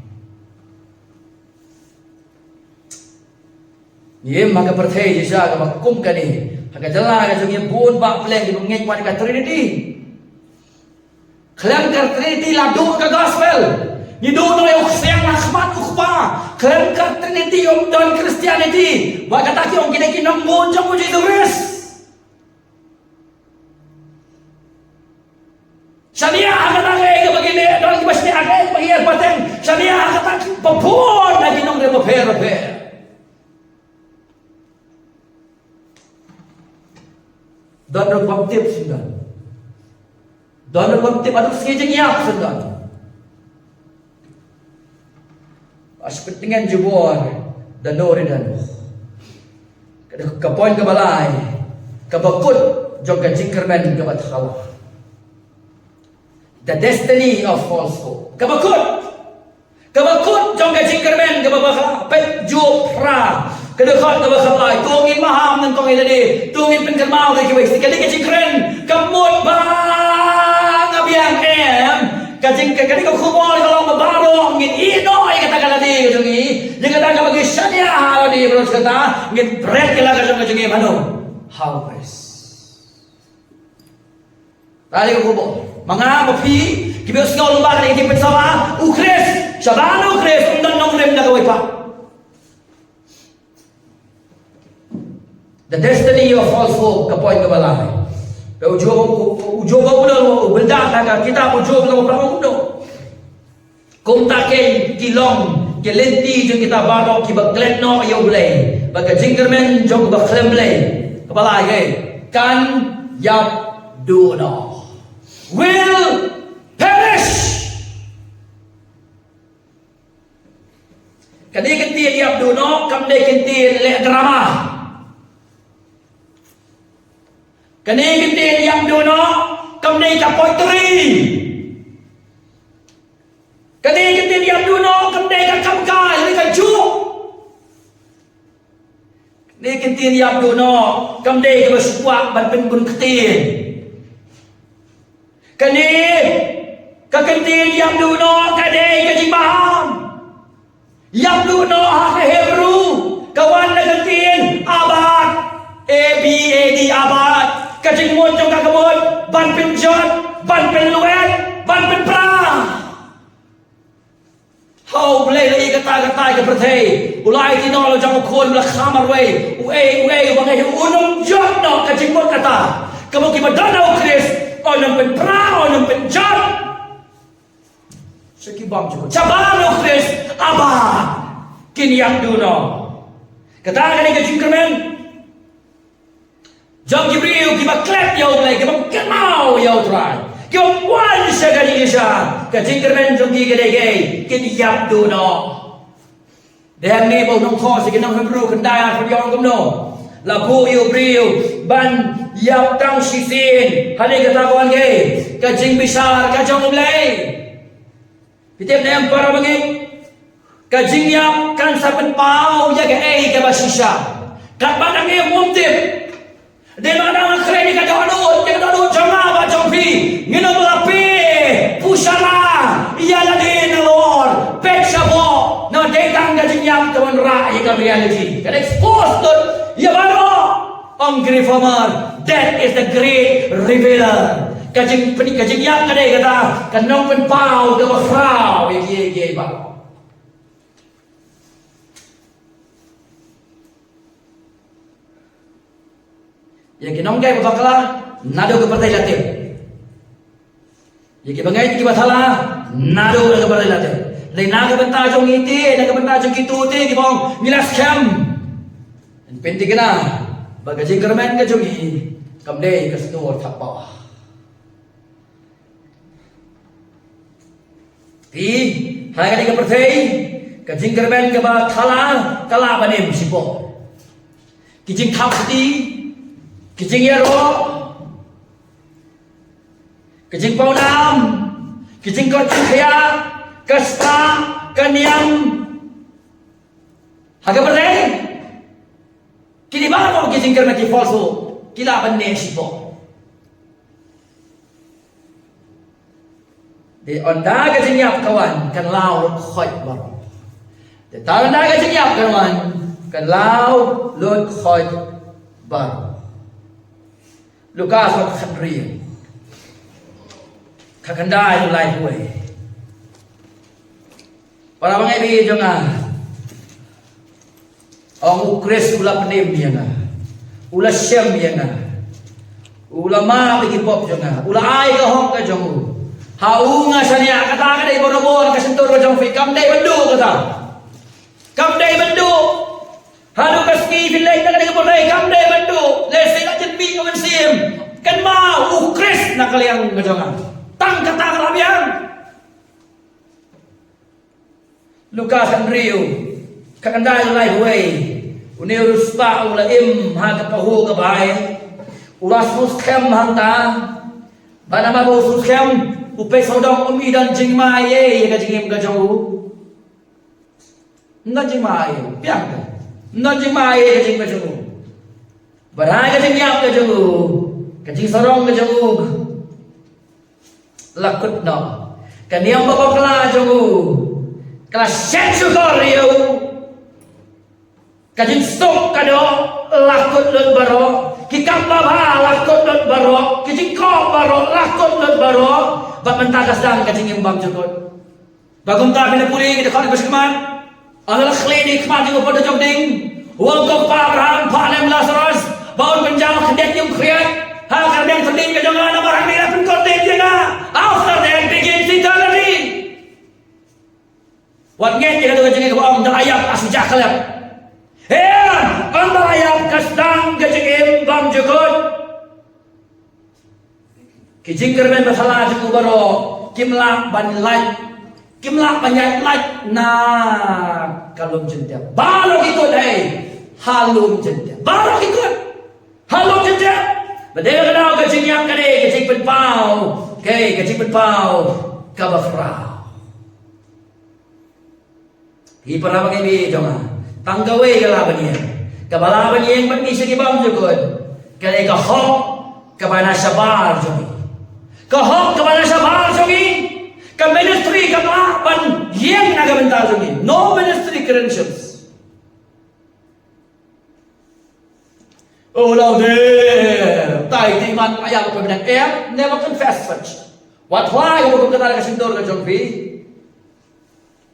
Ngi im ha ka pyrthei shisha kaba kum kane. Ha ka jylla ka jong ngi bun bah pleng kiba ngeit wat ïa ka Trinity. Khlem ka Trinity la duh ka gospel. Ngi duh noh ïa u ksiang ha khmat u Kpa. Khlem ka Trinity ym don Christianity. Wat kata ki ong ki dei ki nongbud jong U Jisu Khrist. Shaniah ha kata kaei kaba ngi leh, don kiba shaniah ha kaei kaba ngi ïa pateng. Shaniah ha kata kiba bun na ki nongrim bapher bapher. Don ruh bym tip sngewdon. Don ruh bym tip, haduh sngi jingïap sngewdon. Ba shu pynthikna jubor da noh ri da noh. Ka Ka point kaba lai, kaba kut jong ka jingkyrmen kaba thala. The destiny of false hope. Kaba kut, kaba kut jong ka jingkyrmen kaba bakla. Peit Job phra, ka dkhot kaba khatlai. To ngin maham nyngkong ïa lade, to ngin pynkynmaw ïa kiwei. Kane ka jingkren ka mut ba nga biang em. Ka jing, ka, kane ka khubor ka long ba baroh ngin ïeh noh ïa kata ka lade ka jong ngi, ïa kata kaba ngi shaniah ha lade, baroh kata ngin bret ïa la ka jong ka jong ngi. Mano? Ha U Khrist. Tali ka khubor. Ma nga ma phi kiba sngew lyngba kane ka jingpynsawa, U Khrist. Shaban U Khrist, ym don nongrim na kawei pat. The destiny of false hope, ka point kaba lai. Ba u Job, u, u Job u la, u bynta na ka kitab u Job la u prang u. Kumta kein ki long ki lynti jong kita baroh kiba klet noh ïa U Blei, bad ka jingkyrmen jong uba khlem Blei, kaba lai, kan ïap duh noh. Will perish. Kane ka ktien ïap duh noh kam dei ka ktien leh drama. Kane ka ktien ïap duh noh kam dei ka poetry. Kane ka ktien ïap duh noh kam dei ka kam kai, ka juk. Kane ka ktien ïap duh noh kam dei kaba shu kwah ban pynbun ktien. Kane ka ktien ïap duh noh ka dei ka jingbaham. Ïap duh noh ha ka Hebru ka wan na ka ktien abad, A B A D, abad. Ka jingmut jong ka ka mut ban pynjot, ban pynlwet, ban pynpra. Ha U Blei la ïa kata kata ka pyrthei, u la aiti noh la u jong u Khun, u la kham marwei, uei uei uba ngeit ha u un ym jot noh. Ka jingmut kata, kaba kiba don ha U Khrist un ym pynpra, un ym pynjot. Sha ki bym jot, shaban U Khrist, abad, kin ïap duh noh. Kata ka dei ka jingkyrmen jong ki briew kiba klet ïa U Blei, kiba kynmaw ïa U Trai, kiba wan sha ka jingshisha. Ka jingkyrmen jong ki ka dei kaei? Kin ïap duh noh. Dei hangne ba u nongthoh sha ki nong Hebru khyndai arphew ong kumno? La buh ïa u briew ban ïap tang shisien. Hangne kata ka wan kaei? Ka jingbishar ka jong U Blei. Phi tip ne em para bangeit? Ka jingïap kan sa pynpaw ïa kaei kaba shisha. Katba nang ïa ngim tip. Dei ba nang kren ïa ka dohnud, ïa ka dohnud jong nga bad jong phi. Ngin ym la pynpaw shisha ïa lade nalor. Peit shapoh. Nang dei tang ka jingïap ka wanrah ïa ka reality. Kan expose lut ïa baroh. Ong ki reformer, death is the great revealer. Ka jing, ka jingïap ka dei kata ka nongpynpaw kaba khraw ïa kiei kiei baroh. Ïa ki nongkren ba bakla naduh ka pyrthei la tip. Ïa kiba ngeit kiba thala naduh na ka pyrthei la tip. Lei na ka bynta jong ngi te, na ka bynta jong kito te kiba ong ngi la skhem. Yn pynthikna ba ka jingkyrmen ka jong ngi kam dei ka shnur thap pawa. Te ha kane ka pyrthei ka jingkyrmen kaba thala ka lah ban im shipor. Ki jingthap kti, ki jingïaroh, ka jingpawnam, ka jingkot jingkhiah, ka spah, ka niam. Ha ka pyrthei kine baroh ki jingkyrmen, ki falsehood, ki lah ban neh shipor. Te ynda ka jingïap ka wan kan law lut khoit baroh. Te ynda ka jingïap ka wan kan law lut khoit baroh. Lukas bad khathynriew, khatkhyndai lai wei. Para bangeit jong nga, ong U Khrist u la pynim ïa nga, u la shem ïa nga, u la map ïa ki pop jong nga, u la ai ka hok ka jong u. Ha u nga shaniah. Kata ka dei barabor ka shyntur ka jong phi, kam dei ban duh kata. Kam dei ban duh. Haduh ka sngi phi leit na kane ka pyrthei kam dei ban duh. Lehse la jin mih ka mynsiem. Kynmaw U Khrist na ka liang ka jong nga. Tang kata ka la biang. Lukas hynriew, khatkhyndai lai wei. Une u riewspah u la im ha ka pahu ka bai. U la sngewskhem hangta. Bad namar ba u sngewskhem, u peit sawdong, um i don jingma ei ïa ka jingim ka jong u. Ym don jingma ei, biang ka. Ym don jingma ei ïa ka jingim ka jong u. Bad ha ka jingïap ka jong u, ka jingsarong ka jong u la kut noh. Ka niam ba bakla jong u ka la shet shukor ïa u. Ka jingsuk ka doh la kut lut baroh. Ki kam babha la kut lut baroh. Ki jingkop baroh la kut lut baroh. Bad mynta ka sdang ka jingim bymjukut. Ba kumta phin ïa pule ki dkhot ba shakhmat. Ynda la khlieh ïa ki khmat jong u paidbah jong u ding, u ong ko Kpa Abraham, phah lem Lasarus ba un pynjaw khyndiat ïa u khriat ha ka rmiang thylliej ka jong nga, namar hangne la pynkut ïa nga. After death begins eternity. Wat ngeit ïa kata ka jingngeit kaba ong, ynda la ïap la shu jah ka lep. Hynrei ynda la ïap ka sdang ka jingim bymjukut. Ki jingkyrmen ba shala jong u baroh kim lah ban lait, kim lah ban ïaid lait na ka lum jynjar. Baroh ki kut, hei, ha lum jynjar. Baroh ki kut ha lum jynjar. Ba dei ka daw ka jingïap ka dei ka jingpynpaw, ka, ka jingpynpaw kaba khraw. Ki para bangeit jong nga, tang kawei ka lah ban ïeng, kaba lah ban ïeng bad ngi sha ki bymjukut, ka dei ka hok kaba na shabar jong ngi. Ka hok kaba na shabar jong ngi. Ka ministry kam lah ban ïeng na ka bynta jong ngi. No ministry credentials. Oh, la u dei tai ti man aya ko pynbna em, never confess such. Wat hla ïa ka bynta ka shyntur ka jong phi.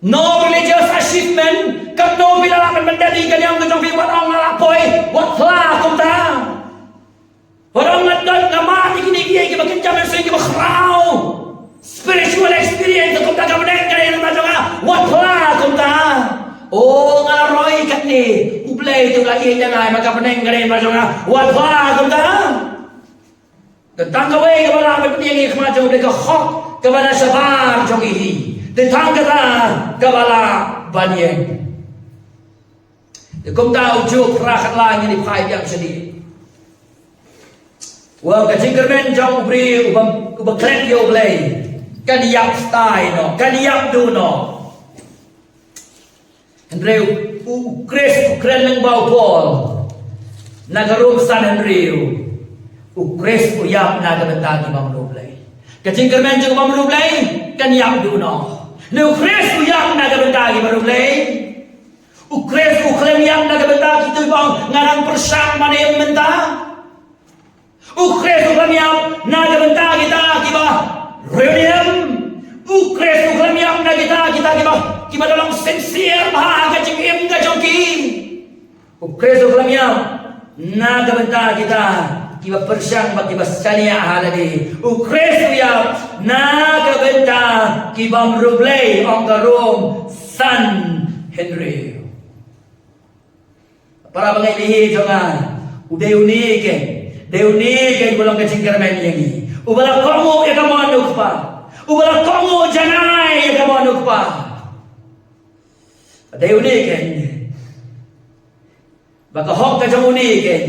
No religious achievement, katno phi la lah ban pyndep ïa ka niam ka jong phi, wat ong nga la poi, wat hla kumta. Wat ong nga don, nga mad ïa kine kiei kiba kynja mynsiem kiba khraw. Spiritual experience, kumta ka bneng ka dei na jong nga, wat hla kumta. O, nga la roi katne, U Blei te u la ïeit ïa nga, ma ka bneng ka dei na jong nga, wat hla kumta. Te tang kawei kaba lah ban pynïeng ïa ka khmat jong U Blei, ka hok kaba na shabar jong ngi hi. Te tang kata kaba lah ban ïeng. Te kumta u Job phra khatla ngin ïa phai biang shane. Wa ka jingkyrmen jong u briew uba, uba klet ïa U Blei kan ïap stai noh, kan ïap duh noh. Hynrei u Khrist u kren lyngba u Paul na ka Rom san hynriew. U Khrist u ïap na ka bynta ki bym riewblei. Ka jingkyrmen jong ki bym riewblei kan ïap duh noh. Hynrei u Khrist u ïap na ka bynta ki bym riewblei. U Khrist u khlem ïap na ka bynta kito kiba ong nga dang pyrshang ban im mynta. U Khrist u khlem ïap na ka bynta kita kiba riewniam. U Khrist u khlem ïap na kita, kita kiba, kiba da long sincere bha ha ka jingim ka jong ki. U Khrist u khlem ïap na ka bynta kita kiba pyrshang bad kiba shaniah ha lade. U Khrist u ïap na ka bynta ki bym riewblei, ong ka Rom san hynriew. Para bangeit hi jong nga, u dei une keiñ, dei une keiñ uba long ka jingkyrmen ïa ngi. Uba la kohnguh ïa ka mon u Kpa. Uba la kohnguh janai ïa ka mon u Kpa. Dei une keiñ. Ba ka hok ka jong une keiñ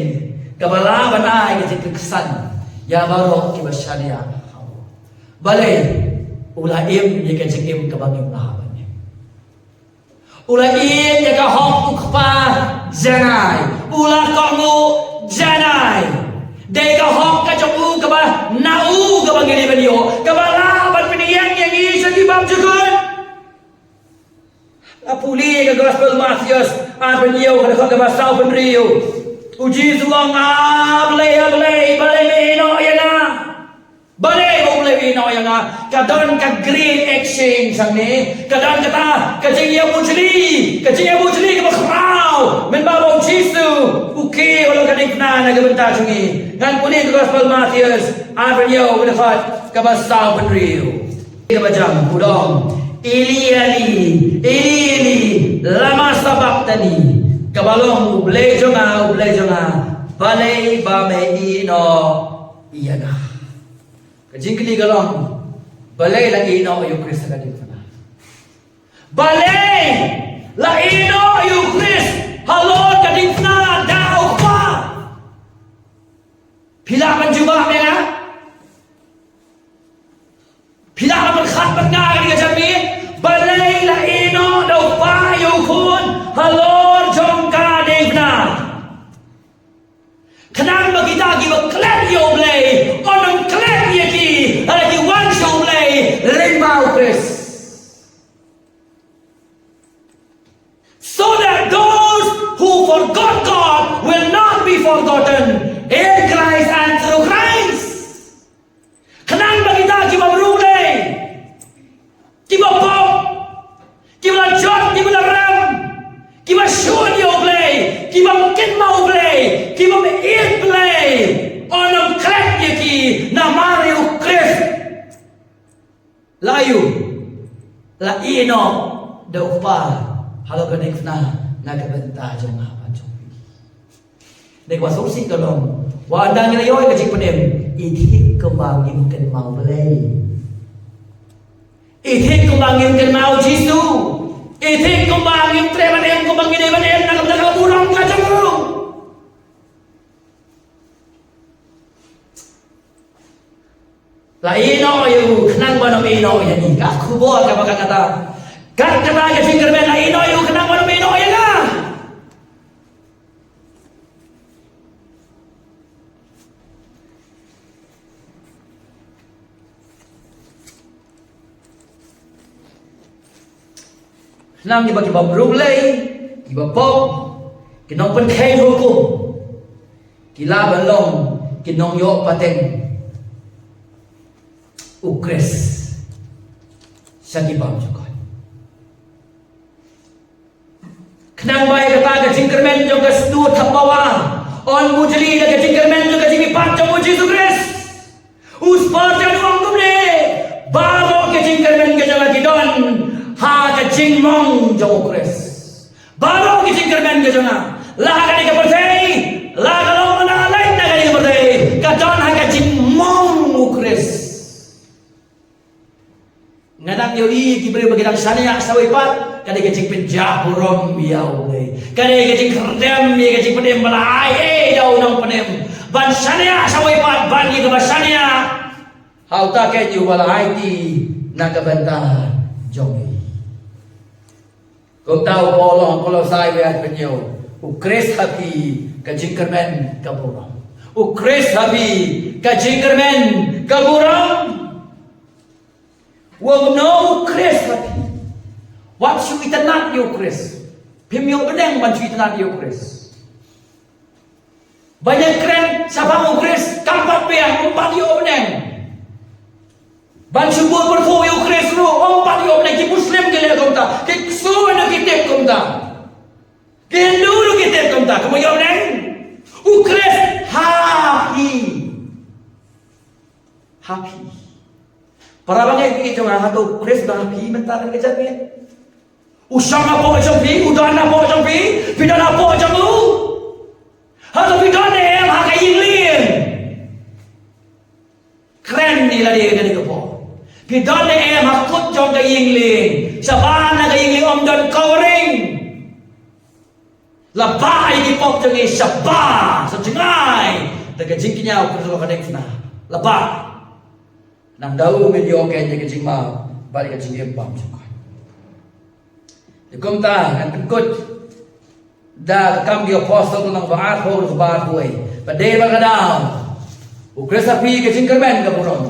kaba lah ban ai ka jingkyrkhu ïa baroh kiba shaniah. Balei? U la im ïa ka jingim kaba ngim lah ban im. U la im ïa ka hok u Kpa janai. U la kohnguh janai. Dei ka hok ka jong u kaba na u kaba ngi dei ban ïoh, kaba lah ban pynïeng ïa ngi sha ki bymjukut. Nga pule ka Gospel Mathaios arphew hynñiew, ka dkhot kaba sawphew hynriew. U Jisu u ong, A Blei, A Blei, balei me ïehnoh ïa nga? Balei ba U Blei u ïehnoh ïa nga? Ka don ka great exchange hangne. Ka don kata ka jingïabujli, ka jingïabujli kaba khraw. Mynba ba u Jisu u kiew, u long ka diengphna na ka bynta jong ngi. Ngan pule ka Gospel Mathaios arphew hynñiew, ka dkhot kaba sawphew hynriew. Kaba jam, u ong, Eli, Eli, Eli, Eli, lama sabakhtani? Kaba long, U Blei jong nga, U Blei jong nga, balei ba me ïehnoh ïa nga? Ka jingkylli ka long, balei la ïehnoh ïa u Khrist ha ka diengphna? Balei la ïehnoh ïa u Khrist Halor ka diengphna da u Kpa. Phi lah ban jubab ïa nga? Phi lah ban khat ban nga ïa ka jingmut? Balei la ïehnoh da u Kpa ïa u Khun halor jong ka diengphna? Khnang ba kita kiba klet ïa u Blei un ym klet ïa ki, lada ki wan sha u Blei lyngba u Khrist. So that those who forgot God will not be forgotten in Christ and through Christ. Khnang ba kita kiba bru Blei, kiba pop, kiba la jot, kiba la rem, kiba shun ïa u Blei, kiba kynmaw u Blei, kiba ïeit Blei, un ym klet ïa ki namar ïa u Khrist. La ïoh, la ïehnoh da u Kpa halor ka diengphna na ka bynta jong nga bad jong phi. Dei kaba sngewsih ka long, wat la ngi la ïoh ïa ka jingpynim, i thik kumba ngim kynmaw Blei. I thik kumba ngim kynmaw Jisu. I thik kumba ngim treh ban im kumba ngi dei ban im na ka bynta ka burom ka jong u. La ïehnoh ïa u khnang ban ym ïehnoh ïa ngi. Ka khubor kaba kat kata. Kat kata ka jingkyrmen, la ïehnoh ïa u khnang ban ym ïehnoh ïa nga. Khnang kiba, kiba bru Blei, kiba pop, ki nongpynkheiñ hukum, ki lah ban long ki nongïoh pateng u Khrist sha ki bymjukut. Khnang ba ïa kata ka jingkyrmen jong ka stur thapbawa un bujli da ka jingkyrmen jong ka jingmihpat jong u Jisu Khrist. U Spurgeon u ong kumne, baroh ka jingkyrmen ka jong nga ki don ha ka jingmong jong u Khrist. Baroh ka jingkyrmen ka jong nga, la ha kane ka pyrthei, la ka long na lait na kane ka pyrthei, ka don ha ka jingmong u Khrist. Nga dang ïohi ki briew ba ki dang shaniah sa wei pat, ka dei ka jingpynjah burom ïa u Blei. Ka dei ka jingkyrdem ïa ka jingpynim ba la ai ei da u Nongpynim ban shaniah sa wei pat ban ïa kaba shaniah ha uta keiñ uba la aiti na ka bynta jong ngi. Kumta u Paul u ong, Kolosai wei arphew hynñiew, u Khrist ha phi ka jingkyrmen ka burom. U Khrist ha phi ka jingkyrmen ka burom. U ong kumno u Khrist ha phi? Wat shu itynnad ïa u Khrist. Phim ïoh bneng ban shu itynnad ïa u Khrist. Ban ïakren shaphang u Khrist kam pat biang, ym pat ïoh bneng. Ban shu bud pyrthuh ïa u Khrist ruh ym pat ïoh bneng. Ki Muslim ki leh kumta, ki ksu ruh ki tip kumta, ki Hindu ruh ki tip kumta. Kumno ïoh bneng? U Khrist ha phi. Ha phi. Para bangeit jong nga, hato u Khrist u don ha phi mynta kane ka janmiet? U shong hapoh jong phi, u don hapoh jong phi, phi don hapoh jong u? Hato phi don ne em ha ka ïing lieng? Kren ïa lade kane ka por. Phi don ne em ha kut jong ka ïing lieng? Shabar na ka ïing lieng ym don covering. La bah ïa ki pop jong ngi shabar, sa jngai da ka jingkñia u Khrist halor ka diengphna. La bah. Nang da u ngin ïoh ïa ka jingmap bad ïa ka jingim bymjukut. Te kumta ngan pynkut da ka Kam ki Apostol lynnong ba arphew, ba arphew wei. Ba dei ba ka daw u Khrist ha phi ka jingkyrmen ka burom.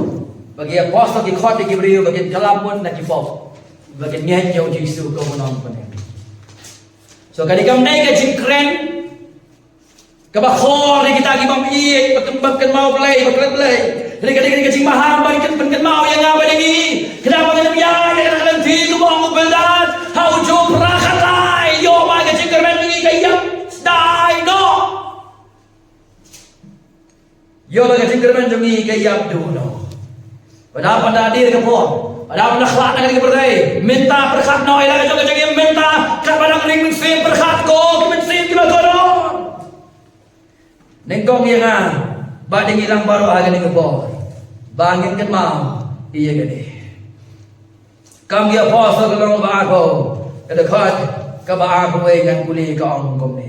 Ba ki apostol ki khot ïa ki briew ba kin kylla mut na ki pop, ba kin ngeit ïa u Jisu kum u Nongpynim. So kane kam dei ka jingkren kaba khor ïa kita ki bym ïeit, ba kyn-, bym kynmaw Blei, ba klet Blei. Kane ka dei ka jingmaham ba kin pynkynmaw ïa nga bad ïa ngi. Khnang ba ngin ym ïaid ïa ka lynti kumba ong u Bildad ha u Job phra khatlai, ïoh ba ka jingkyrmen jong ngi ka ïap sdang noh. Ïoh ba ka jingkyrmen jong ngi ka ïap duh noh. Ba dap ban da dei ka por, ba dap ban da khlad na kane ka pyrthei, mynta pyrkhat noh ïa la ka jong ka jingim mynta, katba dang ring mynsiem pyrkhat ko ki mynsiem kiba kordor. Nyngkong ïa nga bad ïa ngi lang baroh ha kane ka por ba ngin kynmaw ïa kane. Kam ki Apostol lynnong ba arphew, ka dkhot Kaba arphew wei ngan pule ka ong kumne.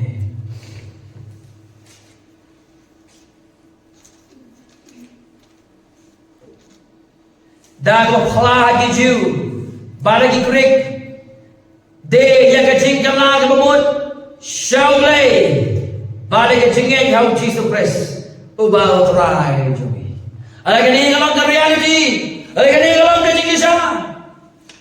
Da kaba phla ha ki Jiw bad ha ki Grik, dei ïa ka jingkylla kaba mut sha U Blei bad ïa ka jingngeit ha U Jisu Khrist uba U Trai jong ngi. Hynrei kane ka long ka reality. Hynrei kane ka long ka jingbishar.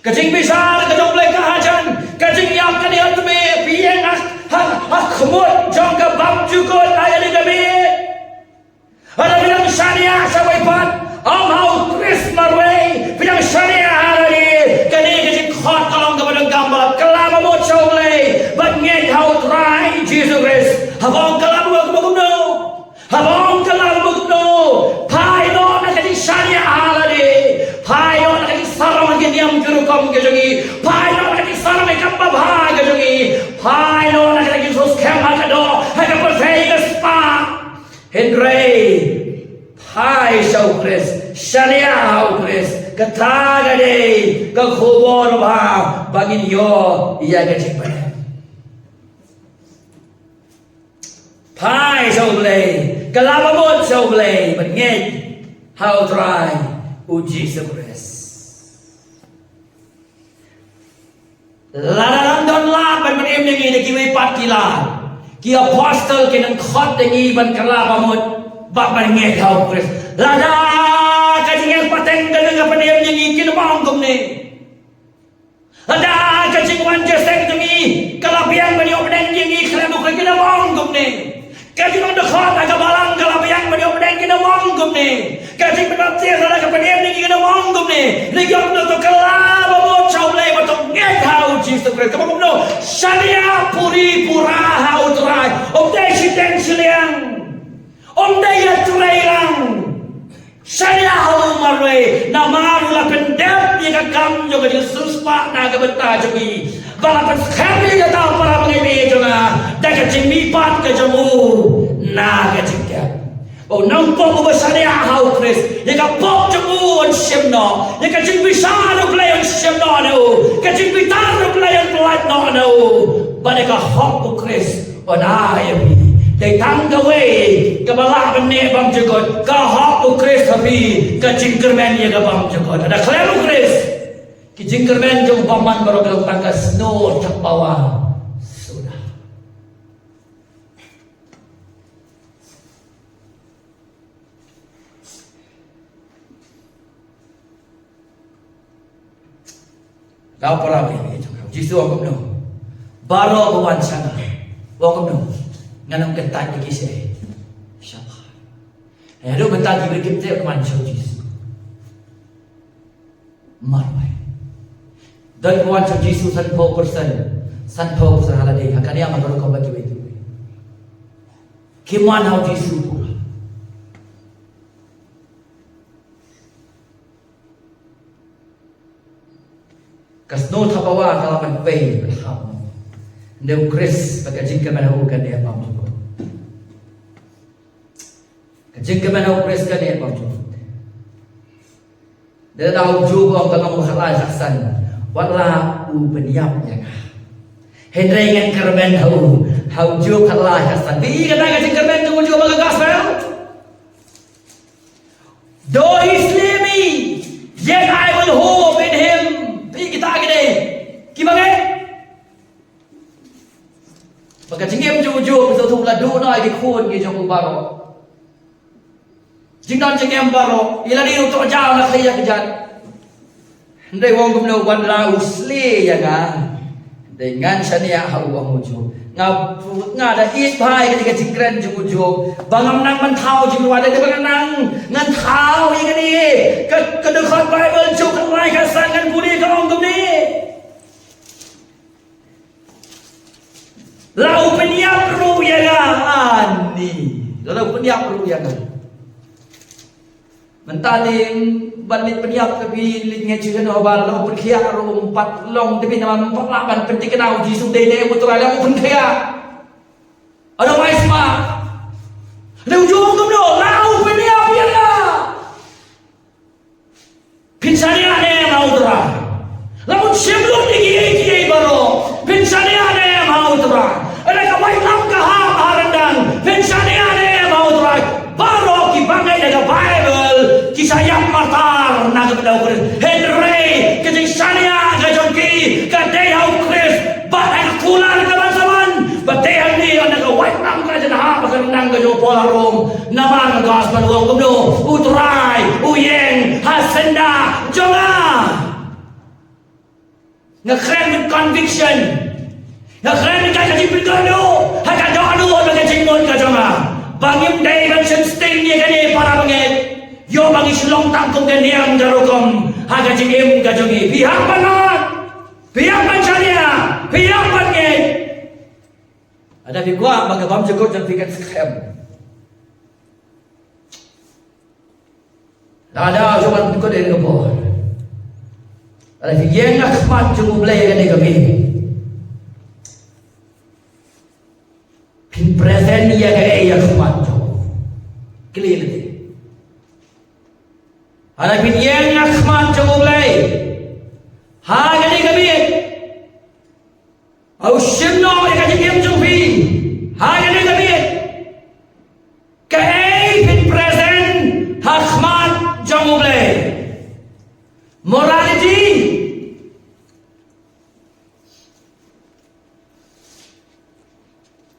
Ka jingbishar ka jong U Blei ka hajan. Ka jingïap kane ha tmier, phi ïeng ha, ha, ha khmut jong ka bymjukut ha kane ka miet. Haba phi dang shaniah sha wei pat, ym ha U Khrist marwei, phi dang shaniah ha lade. Kane ka jingkhot ka long kaba donkam ba kylla ba mut sha U Blei bad ngeit ha U Trai Jisu Khrist. Haba ong kylla ba mut kumno? Haba ong kylla ba mut kumno? Phai noh na ka jingshaniah ha lade. Phai noh na ka jingsarong ha ki niam ki rukom ki jong ngi. Phai noh na ka jingsarong ha ki kam babha ki jong ngi. Phai noh na ka jingsuh skhem ha ka doh, ha ka pyrthei ka spah. Hynrei phai sha U Khrist, shaniah ha U Khrist, kata ka dei ka khubor ba, ba ngin ïoh ïa ka jingpynim. Phai sha U Blei, kylla ba mut sha U Blei, bad ngeit ha U Trai U Jisu Khrist. Lada lam don lad ban pynim ïa ngi da kiwei pat ki lad, ki apostol ki nang khot ïa ngi ban kylla ba mut bad ban ngeit ha U Khrist. Lada ka jingïeng pateng ka nang pynim ïa ngi, kin ym ong kumne. Lada ka jingwan jingïaseng jong ngi ka la biang ban ïoh pdeng ïa ngi khlem U Khrist, kin ym ong kumne. Ka jinglong dkhot ha ka balang ka la biang ban ïoh pdeng, kin ym ong kumne. Ka jingpynbaptis lada ka pynim ïa ngi, kin ym ong kumne. Hynrei ïoh kumno? To kylla ba mut sha U Blei bad to ngeit ha U Jisu Khrist. Kaba kumno? Shaniah puri pura ha U Trai. Ym dei shiteng shiliang. Ym dei ïatreilang. Shaniah ha u marwei, namar u la pyndep ïa ka kam jong ka jingsngewsih na ka bynta jong ngi. Ba la pynskhem ïa kata u para bangeit jong nga da ka jingmihpat ka jong u na ka jingkyrmen. Ba u nongpop uba shaniah ha U Khrist, ïa ka pop jong u un shim noh, ïa ka jingbishar U Blei un shim noh na u, ka jingbitar U Blei un pyllait noh na u. Bad ïa ka hok U Khrist un ai ïa phi. Dei tang kawei kaba lah ban neh bymjukut, ka hok U Khrist ha phi, ka jingkyrmen ïa ka bymjukut. Lada khlem U Khrist, ki jingkyrmen jong u bymman baroh ki long tang ka snow thapawa suda. Dei para bangeit jong nga, Jisu u ong kumno? Baroh ba wan sha nga, u ong kumno? Ngan ym kyntait ïa ki sha, shabar. Haduh mynta ki briew kim tip ban wan sha u Jisu. Marwei. Don ba wan sha u Jisu sanphew percent, sanphew percent ha lade, ha kane ka mar baroh kaba kiwei kiwei kim wan ha u Jisu pura. Ka snow thapawa ka la ban pei bad hap. Hynrei U Khrist bad ka jingkyrmen ha u ka neh bymjukut. Ka jingkyrmen ha U Khrist ka neh bymjukut. Dei da u Job u ong ha u khatlai khatsan, wat la u pynïap ïa nga, hynrei ngan kyrmen ha u. Ha u Job khatlai khatsan. Phi i kata ka jingkyrmen jong u Job ha ka gospel? Though he slay me, yet I will hope in him. Phi i kita ki dei kiba ngeit. Ba ka jingim jong u Job, phi sngewthuh, la duh noh ïa ki khun ki jong u baroh. Jingdon jingem baroh, i la dei u tohjaw na khlieh ïa kjat. Hynrei u ong kumno? Wat la u slay ïa nga, hynrei ngan shaniah ha u, ong u Job. Nga, nga da ïeit bha ïa ka jingkren jong u Job ba ngam nang ban thaw jingrwai, da ba ngan nang, ngan thaw ïa kane ka, ka dkhot Baibl Job khatlai khatsan, ngan pule ka ong kumne. La u pynïap ruh ïa nga, ani. La u pynïap ruh ïa nga. Mynta dei ban leit pynïap ka phi, leit ngeit shuh noh ba la u pynkhiah ruh ym pat long, te phi namar ym pat lah ban pynthikna u Jisu dei ne u Trai, la u pynkhiah. Otherwise ma, la u ju kumno, la u pynïap ïa nga. Phin shaniah ne em ha u Trai? La u shim lut ïa kiei kiei baroh. Phin shaniah ne Hynrei ka jingshaniah ka jong ki ka dei ha U Khrist bad ha ka kular ka ban sa wan. Bad dei hangne na ka waitlam ka jong U Trai bad ka ryngkat ka jong u Paul ha Rom. Namar ka gospel u ong kumno? U Trai u ïeng ha syndah jong nga. Nga kren with conviction. Nga kren ka jingpyndohnud ha ka dohnud bad ka jingmut ka jong nga. Ba ngim dei ban shim sting ïa kane para bangeit. Ïoh ba ngi shu long tang kum ka niam ka rukom ha ka jingim ka jong ngi. Phi hap ban mad, phi hap ban shaniah, phi hap ban ngeit. Lada phi kwah ba ka bymjukut jong phi kan skhem. Lada u shu wan pynkut ïa ka bor. Lada phi ïeng ha khmat jong U Blei kane ka miet, phin present ïa kaei ha khmat jong U Blei? Clearly. Lada phi ïeng ha khmat jong U Blei ha kane ka miet, u shim noh ïa ka jingim jong phi ha kane ka miet. Kaei phin present ha khmat jong U Blei? Morality,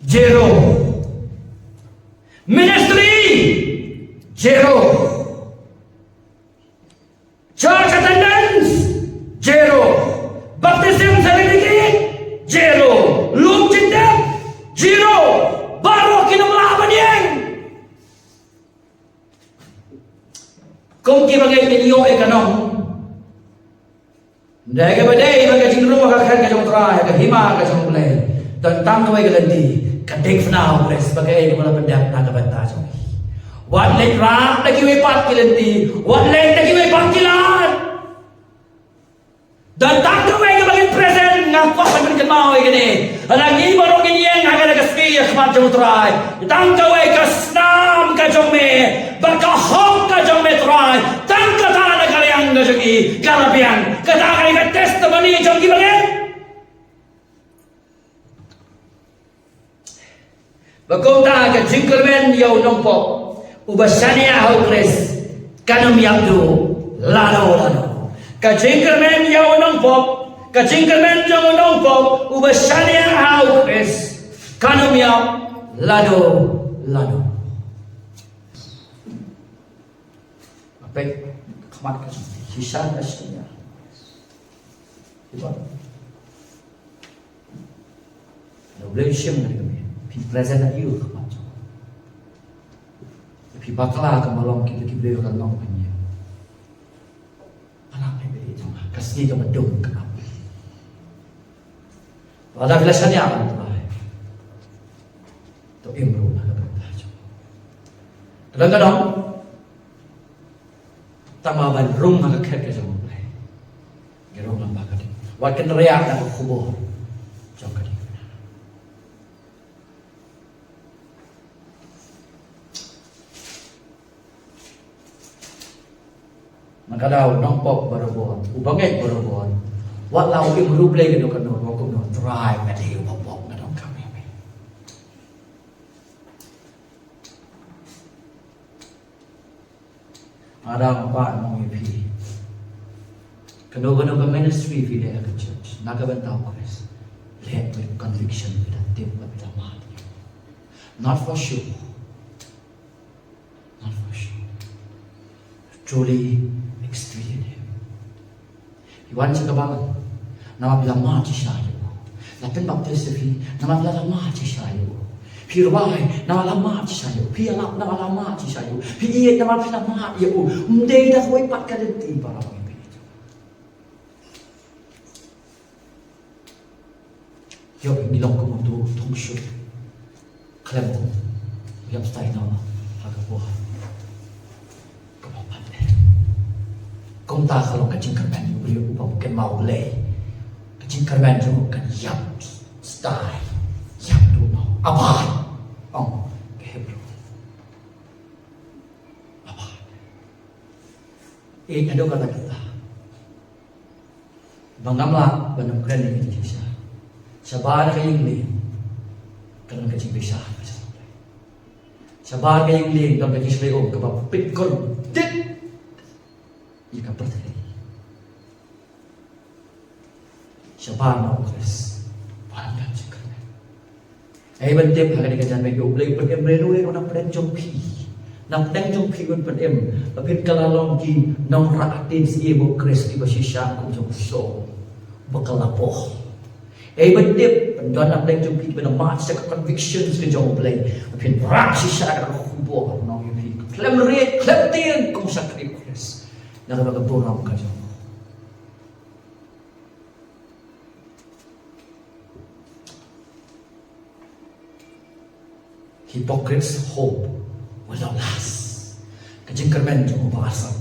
zero. Ministry, zero. Church attendance, zero. Baptism certificate, zero. Lum jingtep, zero. Baroh kim lah ban ïeng. Kum ki bangeit, ngin ïoh ïa ka nong. Dei kaba dei ba ka jingrung ha ka khet ka jong U Trai, ka hima ka jong U Blei. Don tang kawei ka lynti, ka dei na U Khrist, ba kaei kaba la pyndep na ka bynta jong ngi. Wat leit rah da kiwei pat ki lynti, wat leit da kiwei pat ki lad. Don tang kawei kaba ngin present, nga kwah ban pynkynmaw ïa kane. Lada ngi baroh ngin ïeng ha kane ka sngi ha khmat jong U Trai, tang kawei ka snam ka jong me bad ka hok ka jong me Trai. Tang kata na ka liang ka jong ngi ka la biang. Kata ka dei ka testimony jong ki bangeit. Ba kumta ka jingkyrmen ïa u nongpop uba shaniah ha U Khrist kan ym ïap duh lano lano. Ka jingkyrmen ïa u nongpop, ka jingkyrmen jong u nongpop uba shaniah ha U Khrist kan ym ïap lano lano. Peit khmat ka jong, shisha ka shaniah. Iba. Lada U Blei u shim ïa ka miet, phi present ïa u khmat jong. Phi bakla ka malong ki, ki briew kan long pynïeng. Anak phi, phi jong ka sngi kaba dum ka ap. Lada phi la shaniah ïa U Trai, to im ruh na ka bynta jong. Ka dang ka dang. Tang ba ban rung ha ka khet ka jong U Blei. Ngi rung lang ba ka dei. Wat kynriah na ka khubor jong ka dei. Na ka daw nongpop barabor, u bangeit barabor. Wat la u im ruh Blei ka dei ka nong, wa kumno Trai nga dei uba pop nga dong ka me. Nga dang pat ong ïa phi. Kano kano ka ministry phi leh ha ka church, na ka bynta U Khrist, leh with conviction, with a tip, with a mad. Not for show. Not for show. Truly experience Him. Phi wan sha ka balang, namar phi la mad shisha ïa u. La pynbaptis ïa phi, namar phi la mad shisha ïa u. Phi rwai, namar la mad shisha ïa u. Phi ïalap, namar la mad shisha ïa u. Phi ïeit, namar phi la mad ïa u. Ym dei da kawei pat ka lynti ba la mad. Ïoh ngi long kum uto u thong shuh. Khlem u ïap stai noh ha ka por kaba pat. Kumta ka long ka jingkyrmen u briew uba kynmaw U Blei. Ka jingkyrmen jong u kan ïap stai, ïap duh noh. Abat, ong ka Hebru. Abat. Eh, ado kata kita. Ba ngam lah ban ym kren ïa ka jingshisha. Shabar ka ïing lieng ka don ka jingbishar ka jong U Blei. Shabar ka ïing lieng don ka jingshlei um kaba pynkur dit. Ïa ka pyrthei. Shabar na u Khrist. Ba la dang jingkyrmen. Ei ban tip ha kane ka janmiet, U Blei u pynim ïa u na pdeng jong phi. Na pdeng jong phi un pynim. Ba phin kylla long ki nongrah ktien sha u Khrist kiba shisha kum jong u Saul. Ba ka la poh. Ei ban tip, ban don na pdeng jong phi, ban mad sha ka convictions ka jong U Blei. Phin rah shisha ka khubor, nong ïa phi. Khlem rit, khlem tieng, kum u shakri Khrist. Na ka ba ka burom ka jong. Hypocrites hope will not last. Ka jingkyrmen jong u ba arsap.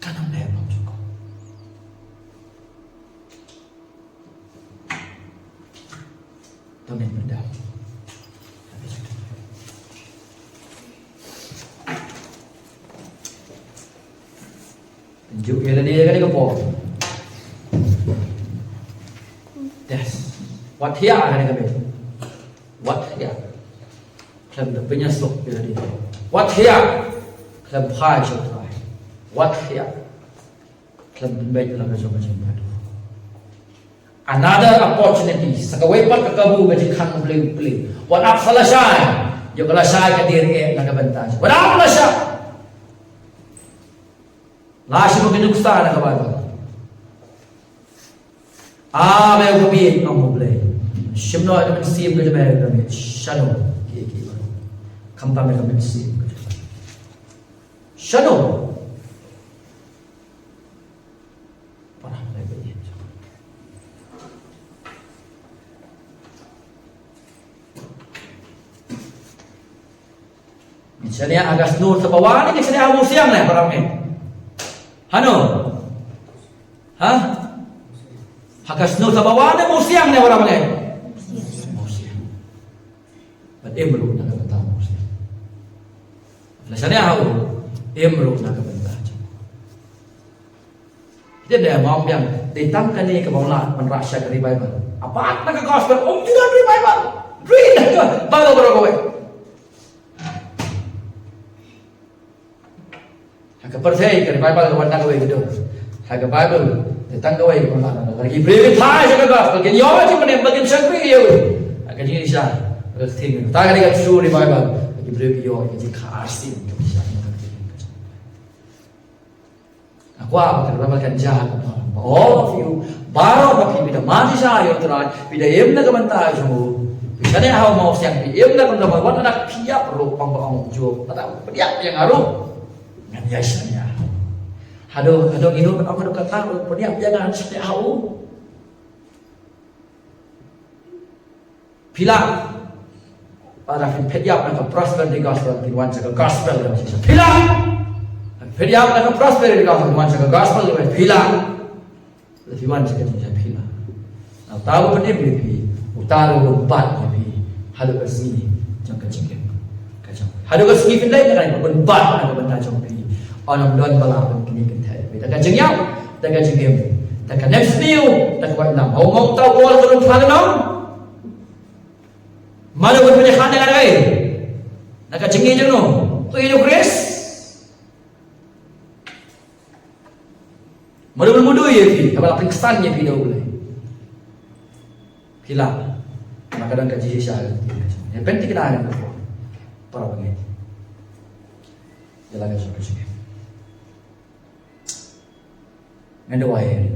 Kan ym leh bam jong ko. Tang ïa pyndonkam. Pynjuh ïa lade ïa kane ka por. Yes. Wat hiar kane ka bit. Wat hiar. Khlem da pynïasuk ïa lade. Wat hiar. Khlem phai sha u Trai. Wat hiar. Khlem pynbeit la ka jong ka jingmut. Another opportunity. Sa kawei pat ka kabu ka jingkhang U Blei U Blei. Wat ap sa lashai. Ïoh ka lashai ka dei eh na ka bynta. Wat ap lashai. La shi mo ki nuksa na ka Baibl. A me u kamiet ong U Blei. Shim noh ïa ka mynsiem ka jong me ïa ka miet. Shano ki ki. Khamtam ïa ka mynsiem ka jong me. Shano. Para me ka miet. Ngin shaniah ha ka shnur sa bawan, ngin shaniah ha u siang ne, para me. Hano? Ha? Ha ka shnur sa bawan ne, u siang ne, para me. U siang. Bad im ruh na ka bynta u siang. La shaniah ha u, im ruh na ka bynta. Dei ne, mom biang, dei tang kane kaba u lah ban rah sha ka revival. Apart na ka gospel, um ju don revival. Ri na ka Bible baroh kawei. Ha ka pyrthei ka revival ka wan tang kawei ka dei. Ha ka Bible, dei tang kawei kaba u lah ban rah. Ki briew ki phai sha ka gospel, kin ïoh jingpynim, ba kin shakri ïa u. Ha ka jingshisha, ka ktien. Ta kane ka true revival, ki briew ki ïoh ka jingkha arsien. Nga kwah ba ka revival kan jia ha ka pyrthei. All of you, baroh na phi, phi da mad shisha ïa u Trai, phi da im na ka bynta jong u. Phi shaniah ha u mawsiang, phi im na ka bynta, wat lada phi ïap ruh, pang ba ong u Job, lada phi ïap ïa nga ruh, ngan ïa shaniah. Haduh, haduh ngi ruh, haduh kata ruh, phi ïap ïa nga, ngan shaniah ha u. Phi lah. Lada phi phet ïap na ka prosperity gospel, phi wan sha ka gospel ka jingshisha. Phi lah. Phi phet ïap na ka prosperity gospel, phi wan sha ka gospel ka jingshisha. Phi lah. Lada phi wan sha ka jingshisha, phi lah. Nangta u pynim ïa phi, uta ruh un bat ïa phi haduh ka sngi jong ka jingim ka jong phi. Haduh ka sngi phin leit na ka, un bat na ka bynta jong phi. Ym don ba lah ban kynthei kynthei ïa phi da ka jingïap, da ka jingim, da ka nemsniew, da ka waitlam. Haoid mo uta u bor ka rung phla ka nong. Mano ban pynïakhlad na ka dei? Na ka jingïeit jong no? Ka ïeit u Khrist. Mano ban mudui ïa phi? Haba la pynksan ïa phi da U Blei. Phi lah. Namar ka don ka jingshisha. Ïa pynthikna ïa ka por. Para bangeit. Ïa la ka jong ka jingim. Ngan duwai.